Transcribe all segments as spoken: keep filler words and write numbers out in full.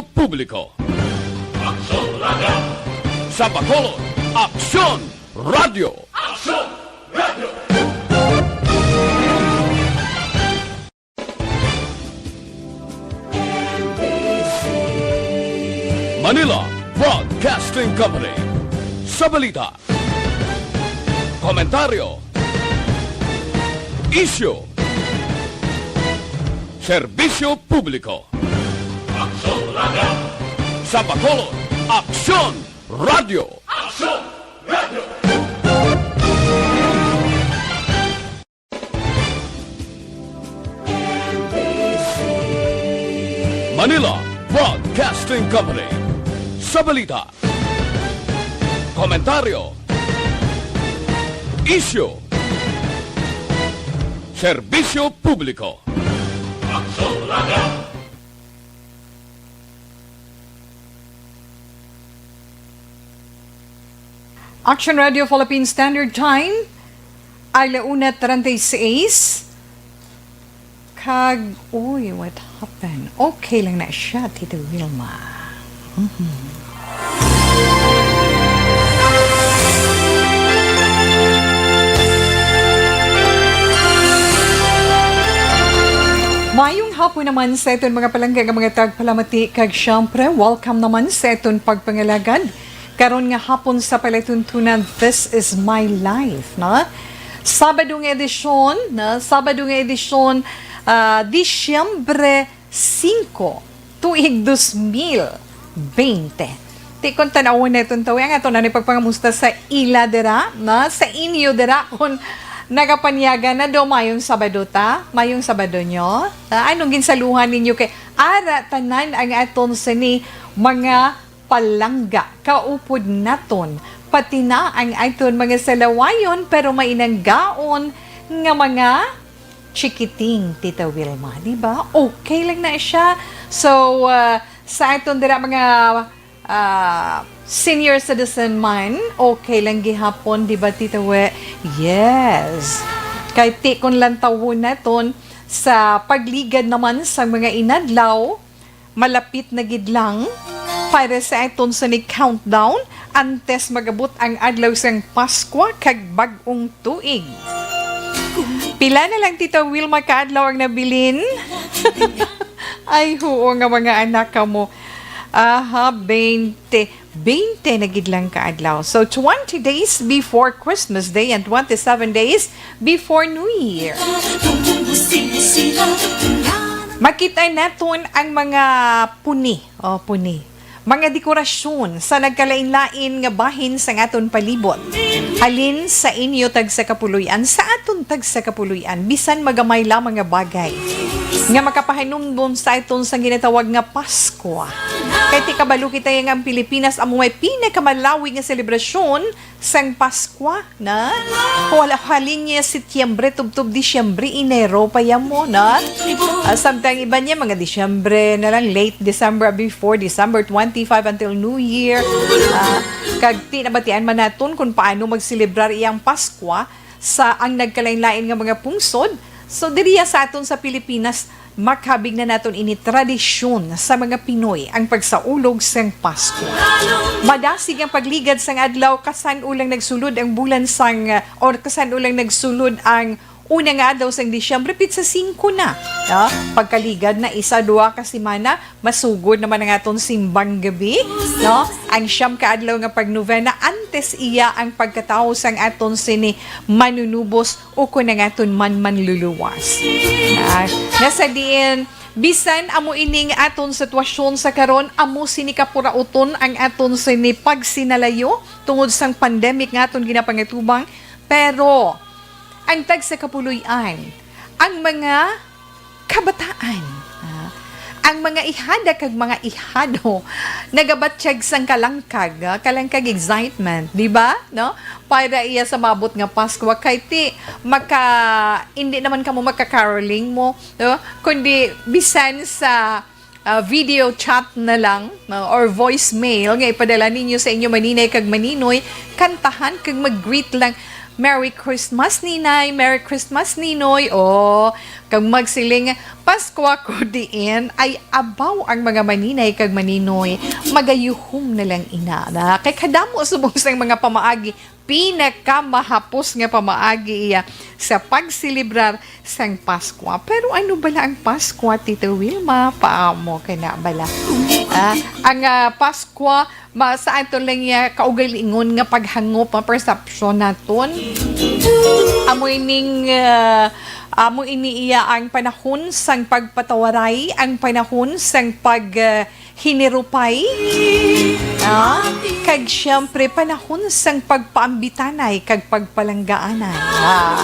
Publiko. Aksyon Radio! Sa Bacolod, Aksyon Radio! Aksyon Radio! Manila Broadcasting Company. Sa balita, komentaryo, isyu, serbisyo publiko. Aksyon Radio! Sa Bacolod, Aksyon Radio! Aksyon Radio! Manila Broadcasting Company. Sa balita, komentaryo, isyu, serbisyo publiko. Aksyon Radio! Action Radio Philippine Standard Time, ala una treinta y seis. Kag, uy, what happened? Okay lang na siya, Tita Wilma. Mhm. Mayong hapon naman sa aton mga palangga nga mga tagpalamati, kag syempre, welcome naman sa aton pagpangalagad karon nga hapon sa palatuntunan, This Is My Life, na Sabado nga edisyon, na Sabado nga edisyon, ah, Disyembre singko, tuig dos mil bente. Ti kon tan-awon naton tawi ang aton na pagpangamusta sa ila dira, na sa inyo dira, kon nagapanyaga na do, mayong Sabado ta, mayong Sabado nyo. Ah, anong ginsaluhan ninyo kay ara tanan ang aton sini mga palangga, kaupod naton, pati na ang aton mga salawayon, pero mainanggaon nga mga chikiting, Tita Wilma, di ba? Okay lang na siya. So, ah, sa aton dira mga, ah, senior citizen man, okay lang gihapon, di ba, Tita We? Yes. Kay ti kon lantawon naton sa pagligad naman sa mga inadlaw, malapit na gid lang para sa aton sini countdown antes magabot ang adlaw sang Paskwa kag bag-ong tuig. Pila na lang, Tita Wilma, ka adlaw ang nabilin? Ay, huo nga mga anak kamo. Aha, bente. Bente na gid lang ka adlaw. So, twenty days before Christmas Day and twenty-seven days before New Year. Makita naton ang mga puni, o, puni, mga dekorasyon sa nagkalain-lain nga bahin sang aton palibot. Halin sa inyo tagsa ka puloy-an, sa aton tagsa ka puloy-an, bisan magamay lamang nga bagay nga makapahinumdom sa aton sang ginatawag nga Paskwa. Kay ti kabalo kita nga ang Pilipinas amo may pinakamalawi nga selebrasyon sang Paskwa, na? Wala, halin niya Setyembre, tubtob Disyembre, Enero pa yan mo, na? Ah, samtang iba niya, mga Disyembre na lang, late December, before December twenty-five until New Year. Ah, kag ti nabatian man naton kung paano magselebrar iyang Paskwa sa ang nagkalain-lain nga mga pungsod. So, diriya sa aton sa Pilipinas, makabig na naton ini tradisyon sa mga Pinoy ang pagsaulog sang Pasko. Madasig ang pagligad sang adlaw, kasan-o lang nagsulod ang bulan sang, or kasan-o lang nagsulod ang una nga adlaw sang Disyembre, pitsa singko na. Ah, pagkaligad na isa, duha ka semana, masugod naman ang aton simbang gabi, no? Ang siyam ka adlaw nga pagnovena antes iya ang pagkatawo sang aton sini manunubos o kon ang aton man manluluwas. Ah, nga sa diin, bisan amo ining aton sitwasyon sa karon, amo sini kapurauton ang aton sini pagsinalayo tungod sang pandemic nga aton ginapangatubang, pero ang tagsa kapuloy-an, ang mga kabataan, ah, ang mga ihada kag mga ihado nagabatyag sang kalangkag, ah, kalangkag excitement, di ba? No? Para iya sa maabot nga Pasko, kay ti maka, hindi naman kamo maka-caroling mo, no? Kundi bisan sa, ah, video chat na lang, no? Or voicemail nga ipadala ninyo sa inyo maninay kag maninoy, kantahan kag mag-greet lang. "Merry Christmas, Ninay! Merry Christmas, Ninoy!" O, kag magsiling, "Paskwa ko diin," ay abaw ang mga maninay kag maninoy, magayuhom na lang ina na. Kay kadamo subong sang mga pamaagi, pinakamahapos nga pamaagi iya sa pagselebrar sang Paskwa. Pero ano bala ang Paskwa, Tita Wilma? Paamo ka na bala? Ah, ang, ah, Paskwa, ma-, sa aton lang iya kaugalingon nga paghangop, ang perception naton. Amo ining, ah, amo ini iya ang panahon sang pagpatawaray, ang panahon sang pag, ah, hinirupay. Ah, kag siyempre, panahon sang pagpaambitanay kag pagpalanggaanay. Ah.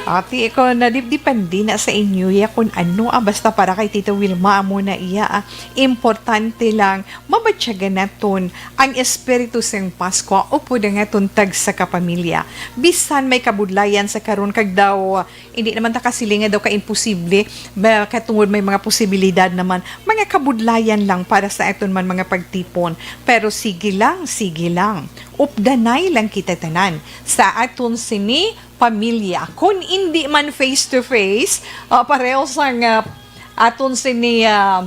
Ati ko na di, depende na sa inyo ya kung ano, ah, basta para kay Tita Wilma, amo na iya, ah. Importante lang, mabatyagan naton ang espiritu sang Paskwa upod ang aton tagsa ka pamilya. Bisan may kabudlayan sa karon kag daw, hindi naman ta kasiling nga daw ka imposible, ba, katungod may mga posibilidad naman, mga kabudlayan lang para sa aton man mga pagtipon. Pero sige lang, sige lang. Updanay lang kita tanan sa aton sini pamilya. Kun indi man face to face, ah, pareho sang, ah, aton sini, ah,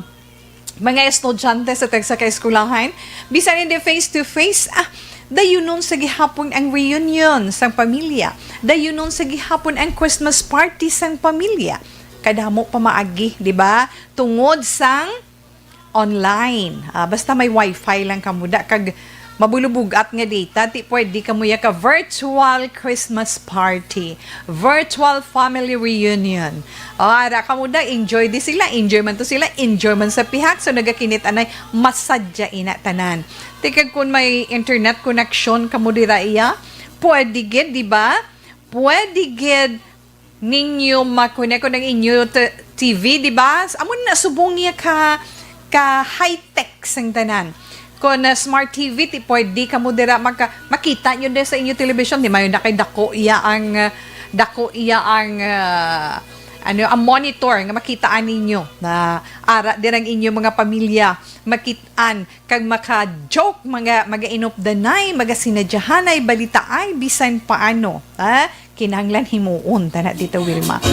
mga estudyante sa tagsa ka eskwelahan, bisan hindi face to face, ah, dayunon sa gihapon ang reunion sang pamilya. Dayunon sa gihapon ang Christmas party sang pamilya. Kadamo pamaagi, di ba? Tungod sang online. Ah, basta may wifi lang kamo da, kag mabulubog-at nga data, ti pwede kamo ya ka virtual Christmas party, virtual family reunion. O, ara kamo da, enjoy di sila, enjoy man to sila, enjoy man sa pihak, so nagakinit anay, masadya ina tanan. Ti kag kun may internet connection kamo dira iya, pwede gid, di ba? Pwede gid ninyo makonekto ang inyo t-, T V, di ba? Amo na subong niya ka, ka high-tech sang tanan. Kung, ah, smart T V, ti pwede kamo dira magka-, makita nyo din sa inyo television, di mayo na kay dako iya ang, ah, dako iya ang, ah, ano, ang monitor nga makitaan ninyo na ara din ang inyo mga pamilya makit-an kag maka-joke, mga, maga-inupdanay, magasinadyahanay, balitaay, bisan paano, ha? Kinahanglan himuon ta na, Tita Wilma.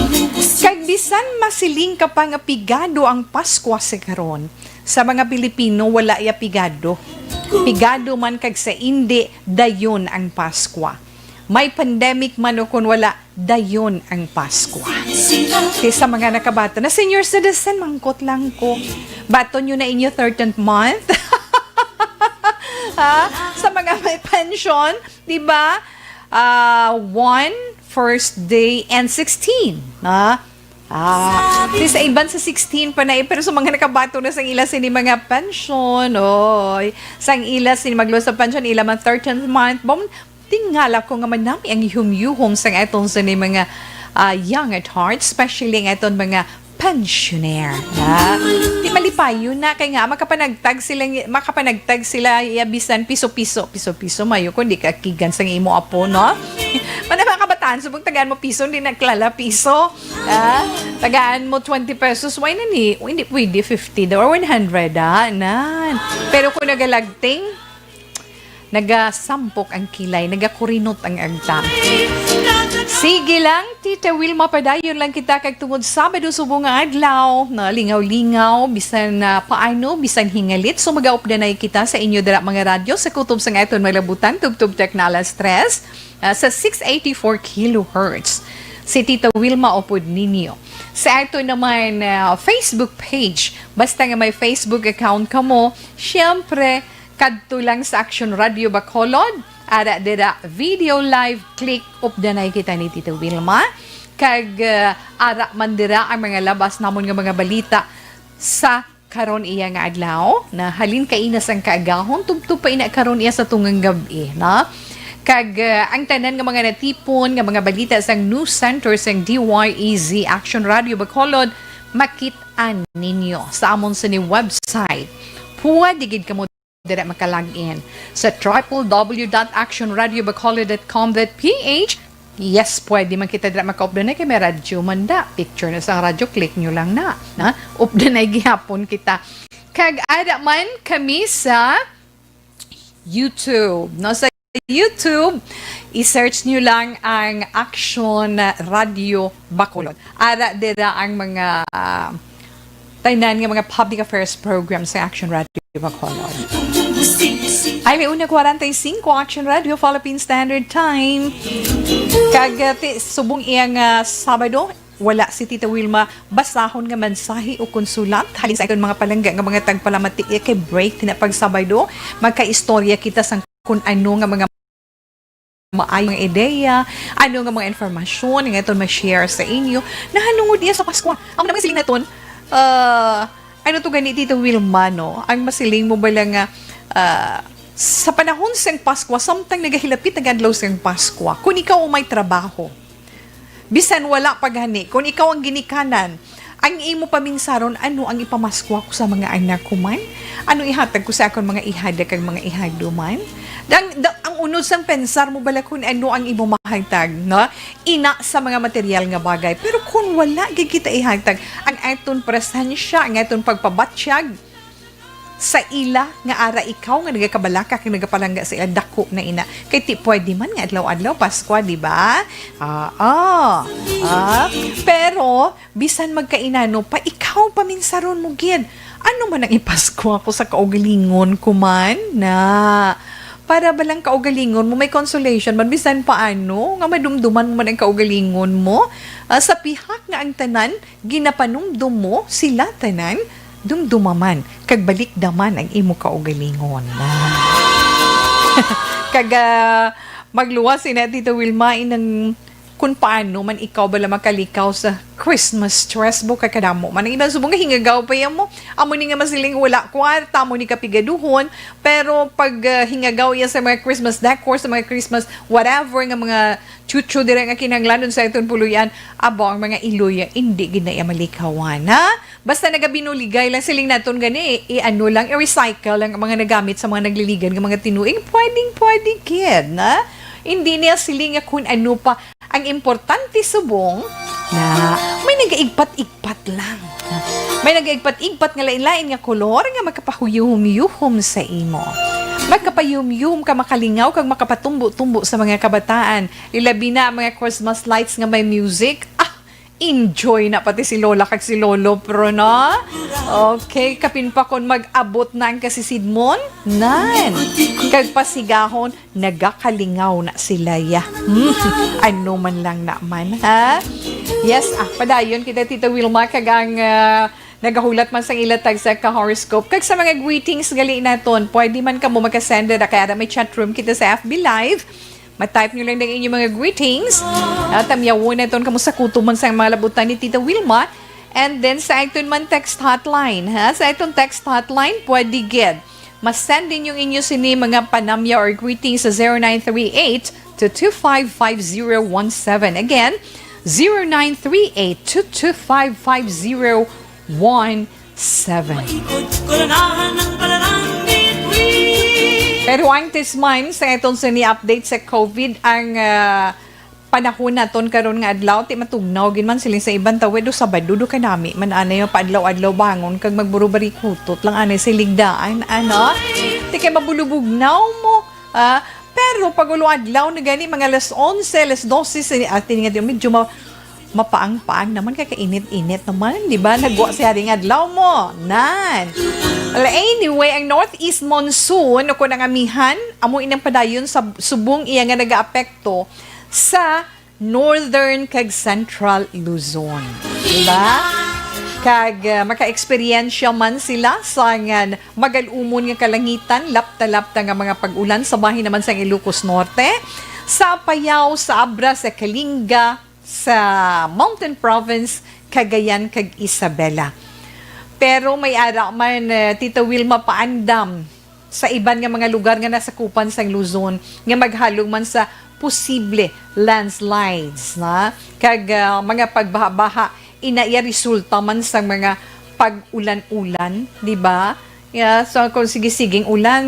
Kag bisan masiling ka pa nga pigado ang Paskwa sa karon, sa mga Pilipino, wala ya pigado. Pigado man kag sa indi, dayon ang Paskwa. May pandemic man o kun wala, dayon ang Paskwa. Ti sa mga nakabaton na senior citizen, mangkot lang ko. Baton nyo na inyo thirteenth month. Ha? Sa mga may pension, di ba? Ah, one, first day, and sixteen. Ha? Ah, ti sa iban sa sixteen pa na, eh, pero sa mga nakabaton na sang ila sini mga pension, oy, sang ila sini magluwas sa pension, ila man thirteenth month, bom, tingala ko nga manami ang yuhom-yuhom sang aton sini mga, ah, young at heart, especially ang aton mga pensioner, ha? Ti malipayon na kay nga makapanagtag sila, makapanagtag sila, ya, bisan piso-piso, piso-piso, mayo kung di ka kigan sang imo apo, no? Mana mga kabataan, subong tagaan mo piso, hindi na kilala piso, ha? Tagaan mo twenty pesos, why na ni? Hindi pwede fifty daw or one hundred, ha? Nan. Pero kung nagalagting, nagasampok ang kilay, nagakurinot ang agtang. Sige lang, Tita Wilma, padayon lang kita kag tungod Sabado subong nga adlaw, na lingaw-lingaw, bisan na paano, bisan hingalit. So, magaupdanay kita sa inyo dira mga radyo sa kutob sang aton malabutan, tubtob Teknalas tres, ah, sa six eighty-four kilohertz. Si Tita Wilma upod ninyo. Sa aton naman, ah, Facebook page, basta nga may Facebook account kamo, syempre, kadto lang sa Action Radio Bacolod, ara dira, video live, click, updanay kita ni Tita Wilma. Kag, ah, ara man dira ang mga labas namon nga mga balita sa karon iya nga adlaw, na halin kaina sang kaagahon, tubtob pa ina karon iya sa tungang gab-i, na? Kag, ah, ang tanan nga mga natipon nga mga balita sang news center sang D Y E Z Action Radio Bacolod, makit-an ninyo sa amon sini website. Pwede gid kamo dira maka-log in sa triple W dot action radio bacolod dot com dot P H. Yes, pwede man kita dira makaupdanay kay may radyo man da. Picture na sang radyo, click nyo lang na. Na? Updanay gihapon kita. Kag ara man kami sa YouTube. No? Sa YouTube, I-search nyo lang ang Action Radio Bacolod. Ara dira ang mga, ah, tanan nga mga public affairs program sa Action Radio Bacolod. Ay, may una forty-five, Action Radio, Philippine Standard Time. Kag, ah, ti-, subong iyang, ah, Sabado, wala si Tita Wilma basahon nga mensahe o konsulat halin sa aton mga palangga nga mga tagpalamati kay break na pag Sabado. Magkaistorya kita sang kun ano nga mga maayo nga ideya, ano nga mga informasyon nga aton ma-share sa inyo nahanungod niya sa Paskwa. Amo naman siling naton, ah, ano to gani, Tita Wilma, no? Ang masiling mo bala nga, ah, sa panahon sang Paskwa, samtang nagahilapit ang adlaw sang Paskwa, kung ikaw ang may trabaho, bisan wala pa gani, kung ikaw ang ginikanan, ang imo paminsaron, ano ang ipamaskwa ko sa mga anak ko man? Ano ihatag ko sa akon mga ihada kag mga ihado man? Ang, da-, ang unod sang pensar mo bala kung ano ang imo mahatag, no? Ina sa mga material nga bagay. Pero kung wala gid kita ihatag, ang aton presensya, ang aton pagpabatyag sa ila nga ara ikaw nga nagakabalaka kag nagapalangga sa ila, dako na ina. Kay ti pwede man nga adlaw-adlaw Paskwa, di ba? Ah, ah. Ah, pero bisan magkainano pa, ikaw paminsaron mo gid. Ano man ang ipaskwa ko sa kaugalingon ko man na? Para ba lang kaugalingon mo may consolation man bisan paano nga madumduman mo man ang kaugalingon mo? Ah, sa pihak nga ang tanan ginapanumdom mo, sila tanan dumduma man kag balikda man ang imo kaugalingon. Kag, ah, magluwas ina, Tita Wilma, inang kun paano man ikaw bala makalikaw sa Christmas stress mo, kay kadamo man ang iban subong nga hingagaw pa yan mo. Amo ni nga masiling wala kwarta, amo ni kapigaduhon, pero pag, ah, hingagaw iya sa mga Christmas decor, sa mga Christmas whatever nga mga chuchu dira nga kinahanglanon sa aton puloy-an, abo ang mga iloy, hindi gid na iya malikawan, ha? Basta nagabinuligay lang siling naton gani, i-ano lang, i-recycle lang ang mga nagamit sa mga nagliligan nga mga tinuig. Pwedeng pwede gid, na? Hindi niya siling nga kung ano pa. Ang importante subong na may nagaigpat-igpat lang. May nagaigpat-igpat nga lain-lain nga kolor nga makapahuyuhom-yuhom sa imo. Makapayuhom-yuhom ka, makalingaw kag makapatumbo-tumbo sa mga kabataan. Ilabi na ang mga Christmas lights nga may music. Ah, enjoy na pati si Lola kag si Lolo, pero na? Okay, kapin pa kon mag-abot na ang kasisidmon, nan. Kag pasigahon, nagakalingaw na sila, ya. Hmm, ano man lang naman, ha? Yes, ah, padayon kita, Tita Wilma, kag ang, ah, nagahulat man sang ila tag sa ka-horoscope. Kag sa mga greetings gali naton, pwede man kamo makasend na kay ara may chat room kita sa F B Live. Ma-type nyo lang ang inyong mga greetings. At tamyawon naton kamo sa kutoman sa mga labutan ni Tita Wilma. And then sa aton man text hotline, ha? Sa aton text hotline, pwede gid. Ma-send ninyo inyo sini mga panamya or greetings sa zero nine three eight two two five five zero one seven. Again, zero nine three eight two two five five zero one seven. Pero antes man sa atong sini update sa COVID, ang, ah, panahon naton karon nga adlaw, ti matugnaw gid man siling sa iban tawid, do Sabado do kanami man anay paadlaw-adlaw bangon kag magburubarikutot lang anay sa ligdaan, ano? Ti kay mabulubugnaw mo, ah, pero pag ulo adlaw na gani, mga alas onse, alas dose, sa atin nga di, medyo ma-, mapaang-paang naman kay kainit-init naman, di ba? Nagwa si haring adlaw mo. Nan. Well, anyway, ang northeast monsoon o kung ang amihan, amo inang padayon sa subong iya nga nagaapekto sa Northern kag Central Luzon. Diba? Kag, ah, maka-eksperyensya man sila sa ngan magal-umon nga kalangitan, lapta-lapta nga mga pag-ulan sa bahin naman sa Ilocos Norte, sa Apayao, sa Abra, sa Kalinga, sa Mountain Province, Cagayan, kag Isabela. Pero may ara man, eh, Tita Wilma, paandam sa iban nga mga lugar nga nasakupan sang Luzon nga maghalong man sa posible landslides, na, kag, ah, mga pagbaha-baha, ina iya resulta man sang mga pag-ulan-ulan, di ba? Yeah, so kung sige-siging ulan,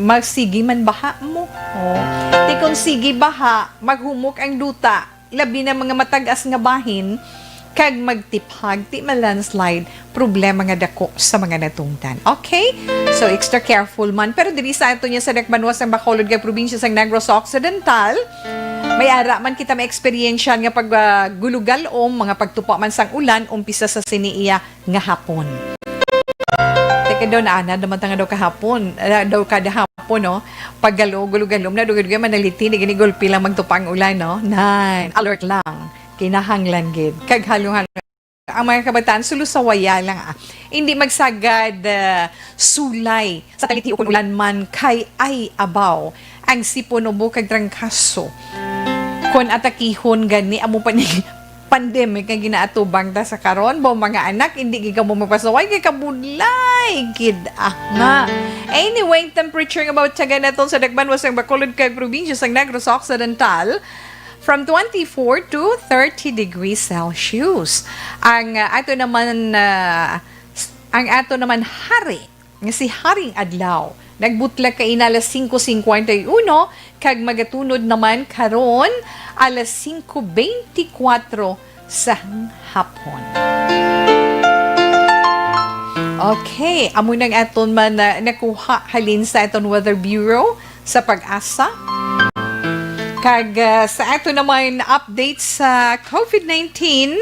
magsige man baha mo. Oh. Ti kung sige baha, maghumok ang duta, labi na mga matag-as nga bahin, kag magtiphag, ti ma-landslide, problema nga dako sa mga natungdan. Okay? So, extra careful man. Pero diri sa ato niya sa Dakbanuas sang Bacolod kag probinsya sang Negros Occidental, may ara man kita maeksperiensya nga pag, ah, gulugalom, mga pagtupa man sang ulan, umpisa sa sini iya nga hapon. Teka daw, naanad naman ta nga daw kahapon, ah, daw kada hapon, no? Pag galo, gulugalom na, dugay-dugay, manaliti, ni gini gulpi lang magtupa ang ulan, no? Nan, alert lang. Kinahanglan gid. Kag halong-halong ang mga kabataan, sulusawaya lang, ah. Hindi magsagad, ah, sulay sa taliti o kun ulan man kay ay abaw ang sipon, ubo kag trangkaso. Kon atakihon gani, amo pa ni pandemic nga ginaatubang ta sa karon, ba, mga anak, hindi gid kamo magpasuway kay kabudlay gid, ah, nga. Anyway, ang temperature nga matigayon naton sa Dakbanuas sang Bacolod kag probinsya sang Negros Occidental, from twenty-four to thirty degrees Celsius. Ang, ah, ato naman, ah, s-, ang ato naman hari nga si Haring Adlaw nagbutlag kaina alas singko singkwenta y uno kag magatunod naman karon alas singko beintikwatro sang hapon. Okay, amo nang aton man, ah, nakuha halin sa aton Weather Bureau sa PAGASA. Kag, ah, sa ato naman update sa COVID nineteen,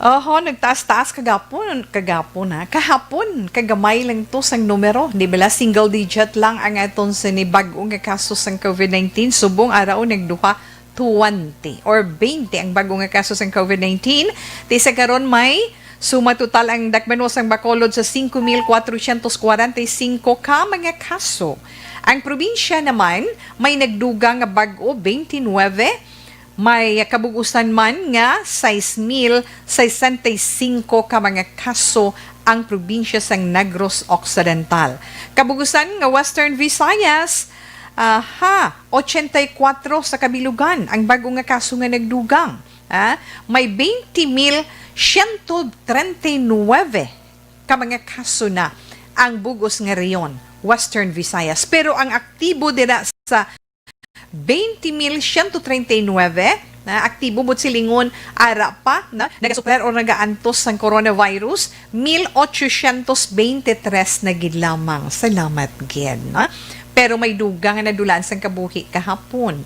oho, nagtaas-taas kagapon, kagapon, ha. Kahapon, kagamay lang to sang numero. Di bala, single digit lang ang aton sini bag-o nga kaso sang COVID nineteen. Subong araw, nagduha twenty or twenty ang bag-o nga kaso sang COVID nineteen. Ti sa karon, may suma total ang Dakbanuas sang Bacolod sa singko mil kwatrocientos kwarenta y singko ka mga kaso. Ang probinsya naman, may nagdugang nga bag-o, twenty-nine. May kabug-usan man nga sais mil sesenta y singko ka mga kaso ang probinsya sang Negros Occidental. Kabug-usan nga Western Visayas, aha, ochenta y kuwatro sa kabilugan ang bag-o nga kaso nga nagdugang. Ah, may twenty mil siyento trenta y nuwebe ka mga kaso na ang bug-os nga rehiyon, Western Visayas. Pero ang aktibo dira sa twenty mil siyento trenta y nuwebe, na aktibo, buot silingon, ara pa, na, nagasuper o nagaantos sang coronavirus, mil ochocientos beintitres na gid lamang. Salamat gid, no? Pero may dugang nga nadulaan sang kabuhi kahapon.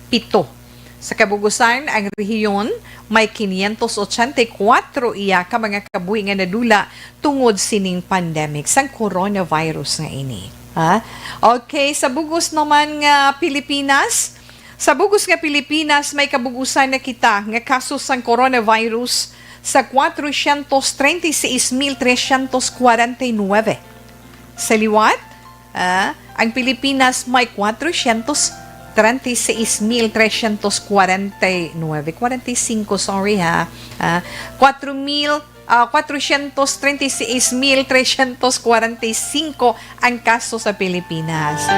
Pito. Sa kabug-usan, ang rehiyon may quinientos ochenta y cuatro iya ka mga kabuhi nga nadula tungod sining pandemic sang coronavirus nga ini. Ha? Okay, sa bug-os naman nga Pilipinas, sa bug-os nga Pilipinas, may kabug-usan na kita nga kaso sang coronavirus sa kwatrocientos treinta y seis mil trescientos cuarenta y nueve. Sa liwat, ah, ang Pilipinas may kwatrocientos treinta y seis mil trescientos cuarenta y nueve, cuarenta y cinco, sorry ha. Ah, kwatro mil, ah, kwatrocientos treinta y seis mil trescientos cuarenta y cinco ang kaso sa Pilipinas.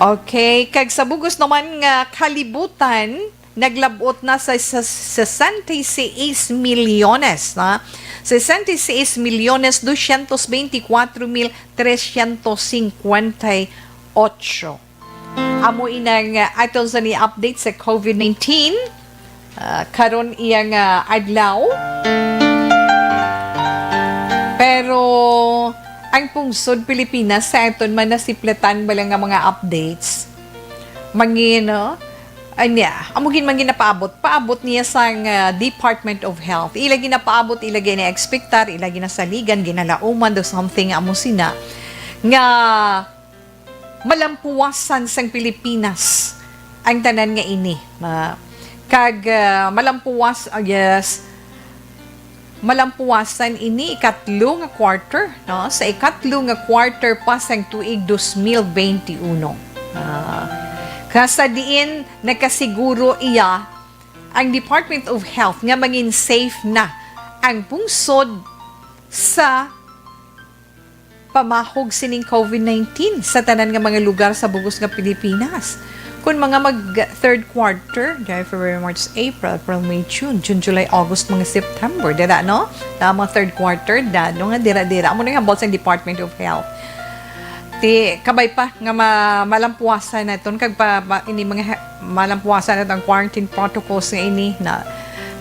Okay, kag sa bug-os naman nga kalibutan, naglab-ot na sa, sa sesenta y seis milyones, na? Sesenta y seis milyones doscientos veinticuatro mil trescientos cincuenta y ocho. Amo inang, uh, aton sa ni update sa COVID nineteen. Ah, karon iyang, ah, adlaw. Pero ang pungsod Pilipinas sa aton man nasiplatan bala nga mga updates. Mangin, no? Anya, amo gid man ginapaabot. Paabot niya sang, ah, Department of Health. Ila ginapaabot, ila gina-expectar, ila ginasaligan, ginalauman, do something amo sina. Nga malampuwasan sang Pilipinas ang tanan nga ini. Ma-, kag, ah, malampuwas-, ah, yes, malampuwasan ini ikatlo nga quarter, no? Sa ikatlo nga quarter pa sang tuig dos mil beinti uno. Ah, ka sa diin nakasiguro iya ang Department of Health nga mangin safe na ang pungsod sa pamahog sining COVID nineteen sa tanan nga mga lugar sa bug-os nga Pilipinas. Kung mga mag third quarter, January, February, March, April, April, May, June, June, July, August, mga September, dira, no? Na mga third quarter, dano nga dira-dira. Amo na nga hambal sa Department of Health. Ti, kabay pa nga ma-, malampuwasan naton, kag pa, pa, ini mga ha-, malampuwasan naton ang quarantine protocols nga ini na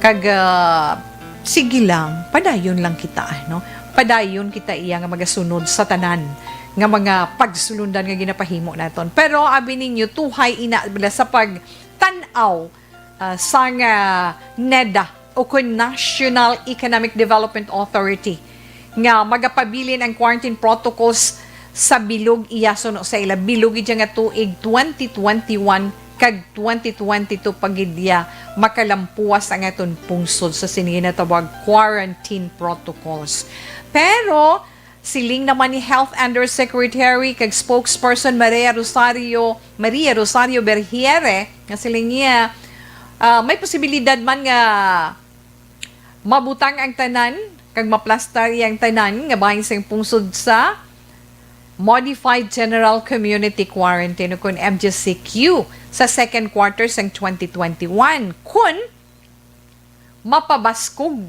Kag, ah, sige lang, padayon lang kita, no? Padayon kita iya nga magasunod sa tanan nga mga pagsulundan nga ginapahimo naton. Pero abi ninyo, tuhay ina bala sa pagtan-aw, ah, sang, ah, NEDA o kon National Economic Development Authority nga magapabilin ang quarantine protocols sa bilog iya suno sa ila bilog iya nga tuig twenty twenty-one kag twenty twenty-two pa gid iya makalampuas ang aton pungsod sa sini ginatawag quarantine protocols. Pero siling naman ni Health Undersecretary kag spokesperson Maria Rosario, Maria Rosario Berhiere, nga siling niya, ah, may posibilidad man nga mabutang ang tanan kag maplastar ang tanan nga bahin sang pungsod sa Modified General Community Quarantine o kun M G C Q sa second quarter sang twenty twenty-one, kun mapabaskog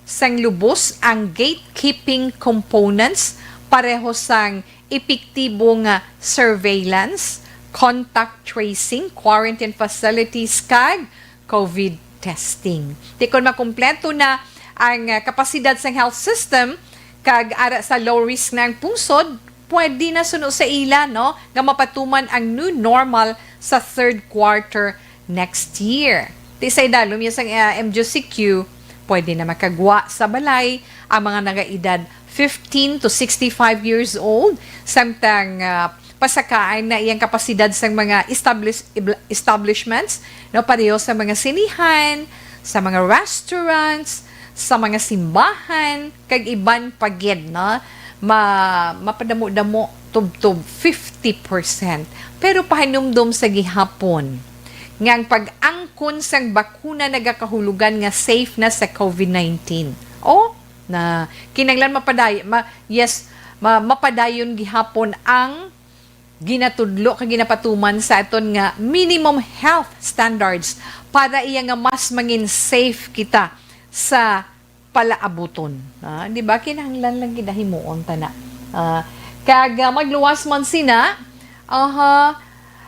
sang lubos ang gatekeeping components pareho sang epektibo nga surveillance, contact tracing, quarantine facilities, kag COVID testing. Ti kon makumpleto na ang, ah, kapasidad sang health system, kag ara sa low risk na ang pungsod, pwede na suno sa ila, no, nga mapatuman ang new normal sa third quarter next year. Ti sa idalom niya sang, ah, M G C Q, pwede na makagwa sa balay ang mga nagaedad fifteen to sixty-five years old, samtang, ah, pasakaan na iyang kapasidad sang mga establish-, ibl-, establishments, no, pareho sa mga sinihan, sa mga restaurants, sa mga simbahan, kag iban pa gid, no, ma-, mapadamo-damo tubtob fifty percent. Pero pahinumdom sa gihapon nga ang pag-angkon sang bakuna nagakahulugan nga safe na sa COVID nineteen. O, na kinahanglan mapaday-, ma-, yes, ma-, mapadayon gihapon ang ginatudlo kag ginapatuman sa aton nga minimum health standards para iya nga mas mangin safe kita sa palaabuton. Ah, di ba? Kinahanglan lang gid himuon ta na. Ah, kag, ah, magluwas man sina, aha,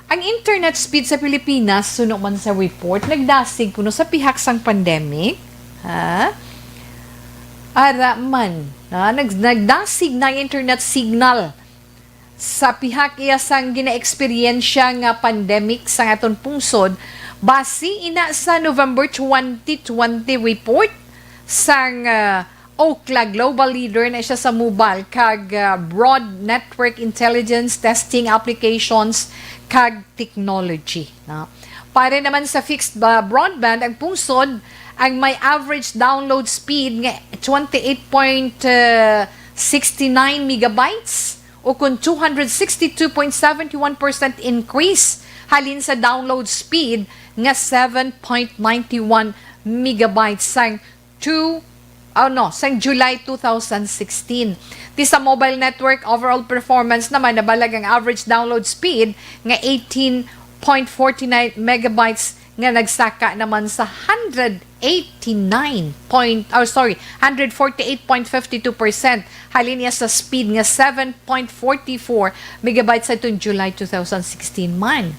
ang internet speed sa Pilipinas, suno man sa report, nagdasig kuno sa pihak sang pandemic. Ha? Ara man, ha? Nag-, nagdasig na ang internet signal sa pihak iya sang ginaeksperyensya nga pandemic sang aton pungsod, basi ina sa November twenty twenty report sang, ah, Ookla, global leader na siya sa mobile kag, ah, broad network intelligence testing applications kag technology, no? Para naman sa fixed ba-, broadband, ang pungsod ang may average download speed nga twenty-eight point sixty-nine megabytes, o kun two hundred sixty-two point seven one percent increase halin sa download speed nga seven point nine one megabytes sang two, oh no, sang July two thousand sixteen. Ti sa mobile network overall performance naman, nabalag ang average download speed nga eighteen point forty-nine megabytes nga nagsaka naman sa hundred eighty-nine point, oh, sorry, hundred forty-eight point fifty-two percent halin niya sa speed nga seven point forty-four megabytes sa itong July two thousand sixteen man.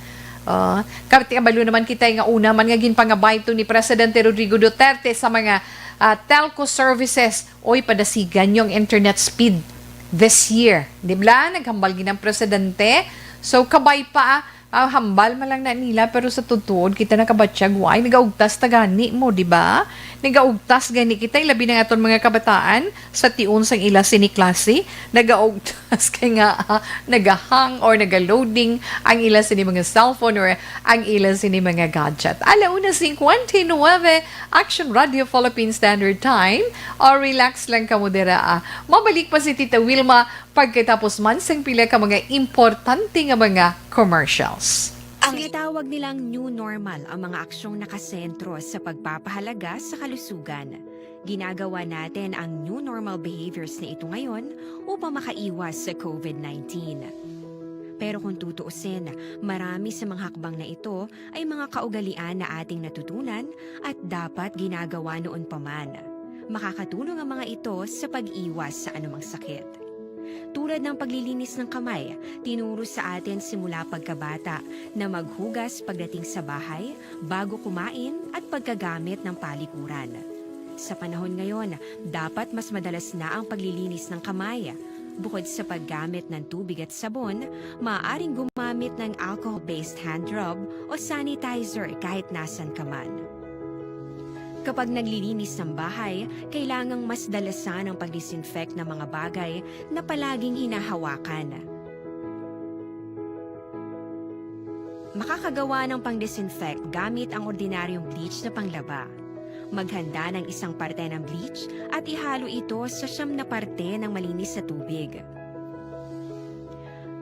Ah, kab-, kabalo naman kita nga una man nga ginpangabay to ni Presidente Rodrigo Duterte sa mga, ah, telco services, "Oy, padasigan yung internet speed this year." Di ba? Naghambal gid ang presidente. So, kabay pa, ah, ah, hambal man lang na nila, pero sa tutuod, kita nakabatyag, why? Nagaugtas ta gani mo, di ba? Nagaugtas gani kita, ilabi na nga aton mga kabataan, sa tion sang ila sini klase, nagaugtas kay nga, ah, nagahang or nagaloading ang ila sini mga cellphone or ang ila sini mga gadget. Ala una cincuenta y nueve, Action Radio Philippine Standard Time. O, relax lang kamo dira, ah. Mabalik pa si Tita Wilma pagkatapos man sang pila ka mga importante nga mga commercials. Ang ginatawag nilang new normal ang mga aksyong nakasentro sa pagpapahalaga sa kalusugan. Ginagawa natin ang new normal behaviors na ito ngayon upang makaiwas sa COVID nineteen. Pero kung tutuusin, marami sa mga hakbang na ito ay mga kaugalian na ating natutunan at dapat ginagawa noon pa man. Makakatulong ang mga ito sa pag-iwas sa anumang sakit. Tulad ng paglilinis ng kamay, tinuro sa atin simula pagkabata na maghugas pagdating sa bahay, bago kumain, at pagkagamit ng palikuran. Sa panahon ngayon, dapat mas madalas na ang paglilinis ng kamay. Bukod sa paggamit ng tubig at sabon, maaaring gumamit ng alcohol-based hand rub o sanitizer kahit nasan ka man. Kapag naglilinis ng bahay, kailangang mas dalasan ang pag-disinfect ng mga bagay na palaging hinahawakan. Makakagawa ng pang-disinfect gamit ang ordinaryong bleach na panglaba. Maghanda ng isang parte ng bleach at ihalo ito sa siyam na parte ng malinis na tubig.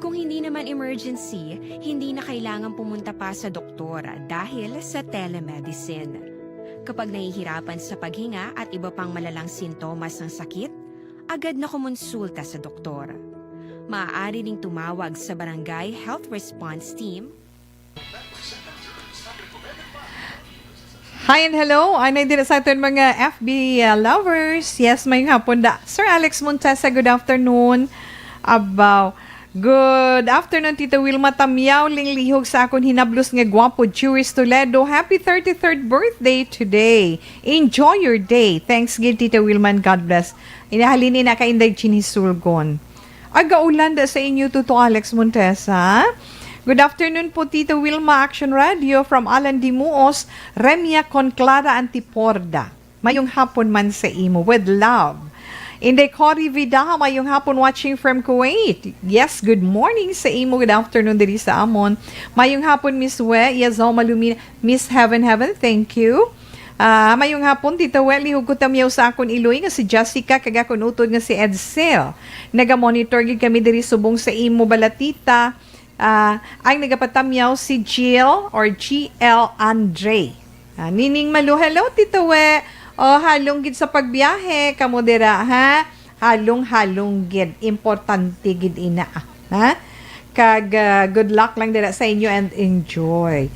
Kung hindi naman emergency, hindi na kailangan pumunta pa sa doktor dahil sa telemedicine. Kapag nahihirapan sa paghinga at iba pang malalang sintomas ng sakit, agad na kumonsulta sa doktor. Maaari ring tumawag sa Barangay Health Response Team. Hi and hello. Anay din sa aton mga F B uh, lovers. Yes, may hapon da. Sir Alex Montesa, good afternoon. Abaw. Good afternoon, Tita Wilma Tamyaw. Linglihog sa akon hinablos nga gwapo, Juris Toledo. Happy thirty-third birthday today. Enjoy your day. Thanks gid, Tita Wilma, and God bless. Inahalin ni na ka Inday Jeannie Sulgon. Agaulan da sa inyo, Tuto Alex Montesa. Good afternoon po, Tito Wilma, Action Radio from Alan Dimuos, Remia con Clara Antiporda. Mayong hapon man sa imo. With love. Inday Cory Vidaha, mayong hapon watching from Kuwait. Yes, good morning sa imo. Good afternoon diri sa amon. Mayong hapon, Miss We, Yazoma Lumina, Miss Heaven Heaven, thank you. Ah, mayong hapon, Tita We, lihog ko tamyaw sa akon iloy nga si Jessica kag akon utod nga si Edsel. Naga-monitor gid kami diri subong sa imo bala, Tita. Ah, ang nagapatamyaw si Jill or G L Andre. Ah, Nining Malu, hello, Tita We. Oh, halong gid sa pagbiyahe kamo dira, ha? Halong-halong gid, importante gid ina, ha? Kag ah, good luck lang dira sa inyo and enjoy.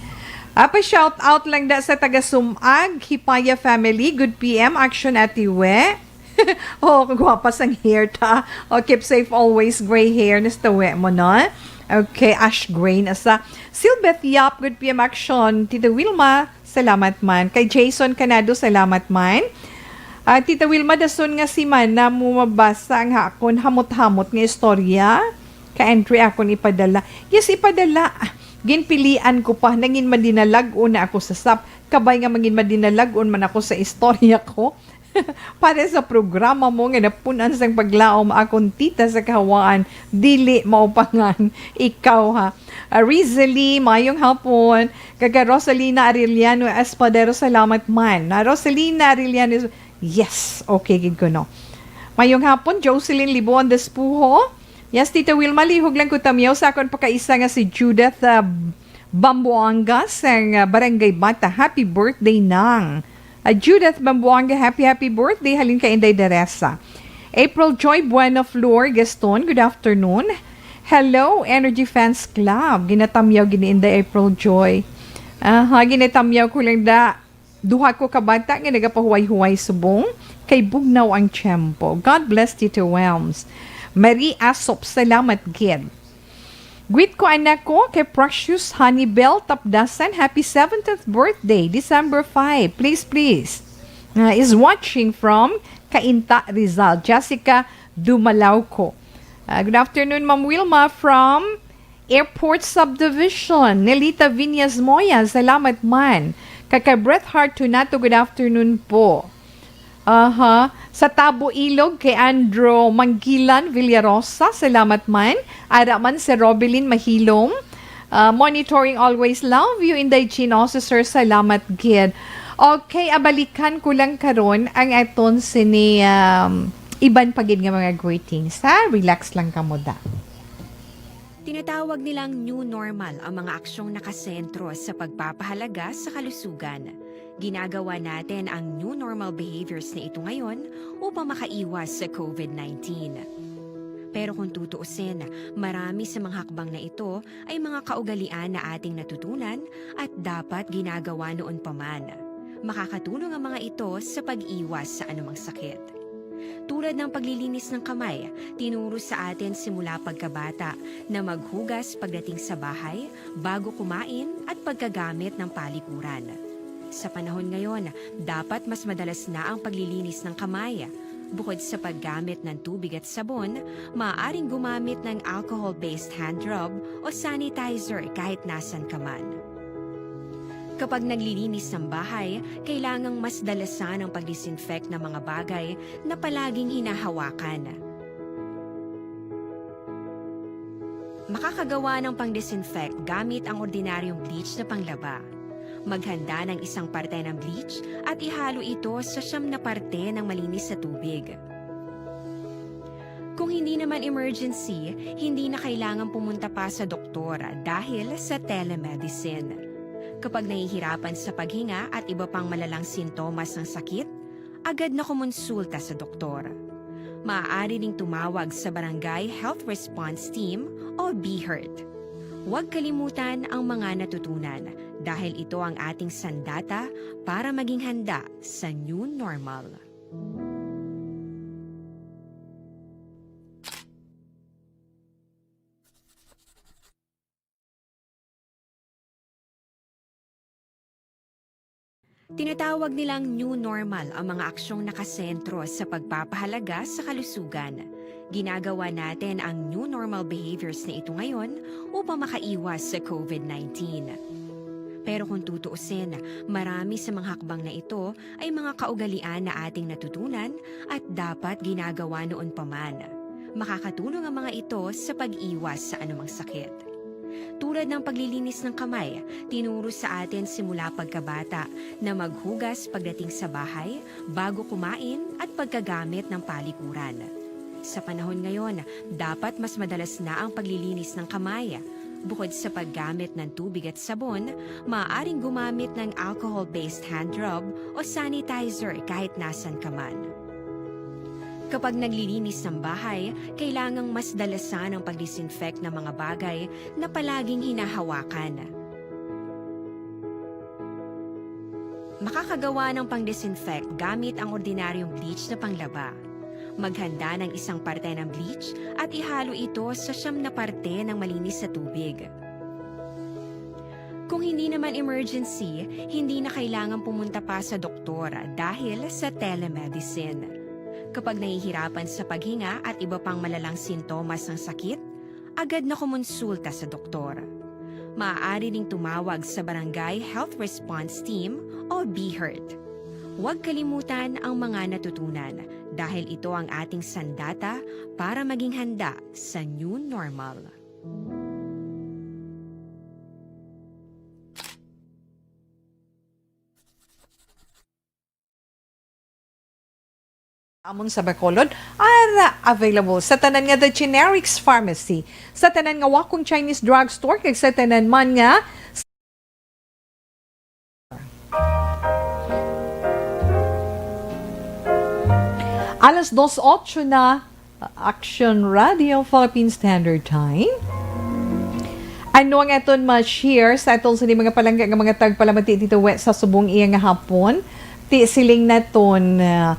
Apa shout out lang da sa taga Sumag, Hipaya family, good P M, action Ate We. Oh, kagwapa sang hair ta. Oh, keep safe always, gray hair, nasta we mo, no? Okay, ash gray na sa. Silbeth Yap, good P M action. Tita Wilma, salamat man. Kay Jason Canado, salamat man. Ah, Tita Wilma, dason nga si Mana mo mabasa ang akon hamot-hamot nga istorya. Ka-entry akon ipadala. Yes, ipadala. Ginpilian ko pa, nangin madinalag-on na ako sa sap. Kabay nga mangin madinalag-on man ako sa istorya ko. Para sa programa mo nga napun-an sang paglaom, akon tita sa kahawaan, dili maupangan. Ikaw, ha. Ah, Rizali, mayong hapon. Kaga Rosalina Arellano Espadero, salamat man. Na Rosalina Arellano, yes, okay gid ko, no. Mayong hapon, Jocelyn Libuon Despujo. Yes, Tita Wilma, lihog lang ko tamyaw sa akon pakaisa nga si Judith ah, Bamboanga sang ah, Barangay Bata. Happy birthday, Nang. Ah, Judith Bamboanga, happy, happy birthday. Halin kay Inday Deresa. April Joy Bueno Flor Gaston, good afternoon. Hello, Energy Fans Club. Ginatamyaw gid ni Inday April Joy. Aha, ginatamyaw ko lang da. Duha ko ka bata nga nagapahuway-huway subong kay bugnaw ang tiyempo. God bless, Tito Welms. Marie Asop, salamat gid. Greet ko anak ko kay Precious Honeybell Tapdasan. Happy seventieth birthday, December five. Please, please. Uh, is watching from Cainta, Rizal. Jessica Dumalawco. Uh, good afternoon, Ma'am Wilma from Airport Subdivision. Nelita Viñas Moya, salamat man. Kay kay Bret Hart Tunato, good afternoon po. Aha. Sa Tabo Ilog, kay Andro Manggilan Villarosa, salamat man. Ara man si Robelin Mahilom. Ah, monitoring always. Love you, Inday Jean Officer. Salamat gid. Okay, abalikan ko lang karon ang aton sini um, iban pa gid nga mga greetings, ha? Relax lang kamo da. Tinatawag nilang new normal ang mga aksyong nakasentro sa pagpapahalaga sa kalusugan. Ginagawa natin ang new normal behaviors na ito ngayon upang makaiwas sa COVID nineteen. Pero kung tutuusin, marami sa mga hakbang na ito ay mga kaugalian na ating natutunan at dapat ginagawa noon pa man. Makakatulong ang mga ito sa pag-iwas sa anumang sakit. Tulad ng paglilinis ng kamay, tinuro sa atin simula pagkabata na maghugas pagdating sa bahay, bago kumain, at pagkagamit ng palikuran. Sa panahon ngayon, dapat mas madalas na ang paglilinis ng kamay. Bukod sa paggamit ng tubig at sabon, maaaring gumamit ng alcohol-based hand rub o sanitizer kahit nasan ka man. Kapag naglilinis ng bahay, kailangang mas dalasan ang pag-disinfect ng mga bagay na palaging hinahawakan. Makakagawa ng pang-disinfect gamit ang ordinaryong bleach na panglaba. Maghanda ng isang parte ng bleach at ihalo ito sa siyam na parte ng malinis na tubig. Kung hindi naman emergency, hindi na kailangan pumunta pa sa doktor dahil sa telemedicine. Kapag nahihirapan sa paghinga at iba pang malalang sintomas ng sakit, agad na kumonsulta sa doktor. Maaari ding tumawag sa Barangay Health Response Team o BHERT. Huwag kalimutan ang mga natutunan dahil ito ang ating sandata para maging handa sa new normal. Tinatawag nilang new normal ang mga aksyong nakasentro sa pagpapahalaga sa kalusugan. Ginagawa natin ang new normal behaviors na ito ngayon upang makaiwas sa COVID nineteen. Pero kung tutuusin, marami sa mga hakbang na ito ay mga kaugalian na ating natutunan at dapat ginagawa noon pa man. Makakatulong ang mga ito sa pag-iwas sa anumang sakit. Tulad ng paglilinis ng kamay, tinuro sa atin simula pagkabata na maghugas pagdating sa bahay, bago kumain, at pagkagamit ng palikuran. Sa panahon ngayon, dapat mas madalas na ang paglilinis ng kamay. Bukod sa paggamit ng tubig at sabon, maaaring gumamit ng alcohol-based hand rub o sanitizer kahit nasan ka man. Kapag naglilinis ng bahay, kailangang mas dalasan ang pag-disinfect ng mga bagay na palaging hinahawakan. Makakagawa ng pang-disinfect gamit ang ordinaryong bleach na panglaba. Maghanda ng isang parte ng bleach at ihalo ito sa siyam na parte ng malinis na tubig. Kung hindi naman emergency, hindi na kailangan pumunta pa sa doktor dahil sa telemedicine. Kapag nahihirapan sa paghinga at iba pang malalang sintomas ng sakit, agad na kumonsulta sa doktor. Maaari ding tumawag sa Barangay Health Response Team o BHERT. Huwag kalimutan ang mga natutunan dahil ito ang ating sandata para maging handa sa new normal. Amon sa Bacolod are available sa tanan nga The Generics Pharmacy, sa tanan nga Wakong Chinese Drugstore, kag sa tanan man nga alas dos ocho na, Action Radio Philippine Standard Time. Ano ang aton ma-share sa aton sa mga palangga nga mga tagpalamati dito we sa subong iya nga hapon? Ti siling naton, ah,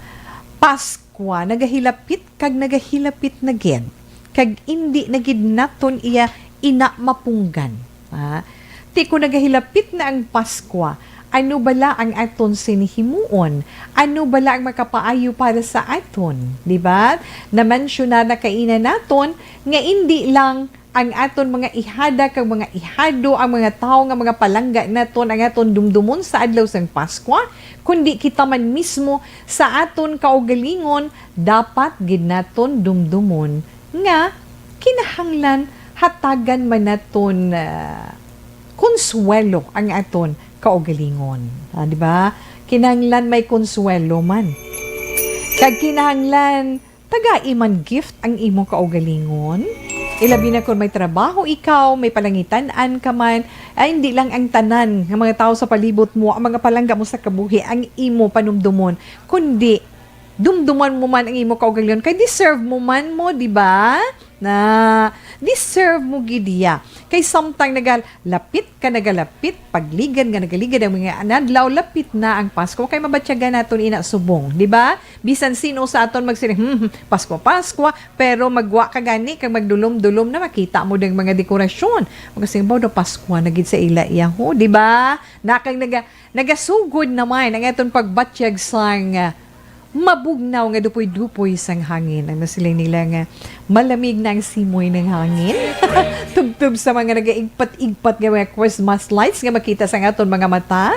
Paskwa nagahilapit kag nagahilapit na gid. Kag indi na gid naton iya ina mapunggan. Ah, ti kon nagahilapit na ang Paskwa, ano bala ang aton sini himuon? Ano bala ang makapaayo para sa aton? Di ba? Namansyonar na kaina naton nga indi lang ang aton mga ihada kag mga ihado, ang mga tawo nga mga palangga naton, ang aton dumdumon sa adlaw sang Paskwa, kundi kita man mismo sa aton kaugalingon, dapat gid naton dumdumon nga kinahanglan hatagan man naton, ah, konsuwelo ang aton kaugalingon. Ah, di ba? Kinahanglan may konsuwelo man. Kag kinahanglan tagai man gift ang imo kaugalingon. Ilabi na kung may trabaho ikaw, may palangitan-an ka man, ay hindi lang ang tanan nga mga tawo sa palibot mo, ang mga palangga mo sa kabuhi, ang imo panumdumon, kundi dumduman mo man ang imo kaugalingon, kay deserve mo man mo, di ba? Na, Deserve mo gid iya. Kay samtang nagalapit ka, nagalapit, pagligad nga nagaligad ang mga adlaw, lapit na ang Pasko. Kay mabatyagan naton ina subong, di ba? Bisan sino sa aton magsiling, "Hmm, hmm, Pasko, Pasko," pero magwa ka gani kag magdulom-dulom na makita mo dang mga dekorasyon. Magasiling, "Baw daw Pasko na gid sa ila iya, ho," di ba? Nakang naga, nagasugod naman ang aton pagbatyag sang, ah, mabugnaw nga dupoy-dupoy sang hangin. Ang nasiling nila nga malamig na ang simoy ng hangin. Tubtob sa mga nagaigpat-igpat nga mga Christmas lights nga makita sa aton mga mata.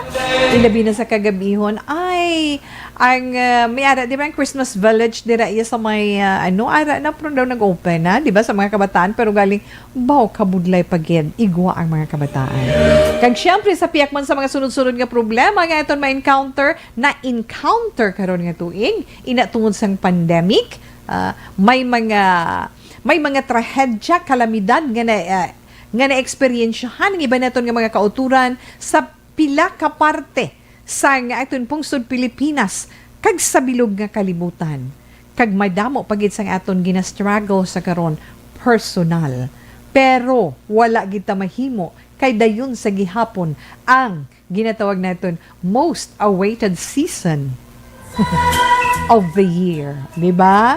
Ilabi na sa kagabihon. Ay, ang, ah, may ara, di ba, ang Christmas Village dira iya sa may, ah, ano, ara na, pero daw nag-open na, di ba, sa mga kabataan, pero galing, baw, kabudlay pa gid, igwa ang mga kabataan. Kag syempre, sa pihak man sa mga sunod-sunod nga problema nga aton ma-encounter, na-encounter karon nga tuig, ina tungod sang pandemic, ah, may mga, may mga trahedya, kalamidad nga na, ah, nga naeksperyensyahan ang iban naton nga mga kauturan sa pila ka parte sang aton pungsod Pilipinas kag sa bilog nga kalibutan. Kag madamo pa gid sang aton gina-struggle sa karon personal. Pero wala gid ta mahimo kay dayon sa gihapon ang ginatawag naton most awaited season of the year, di ba?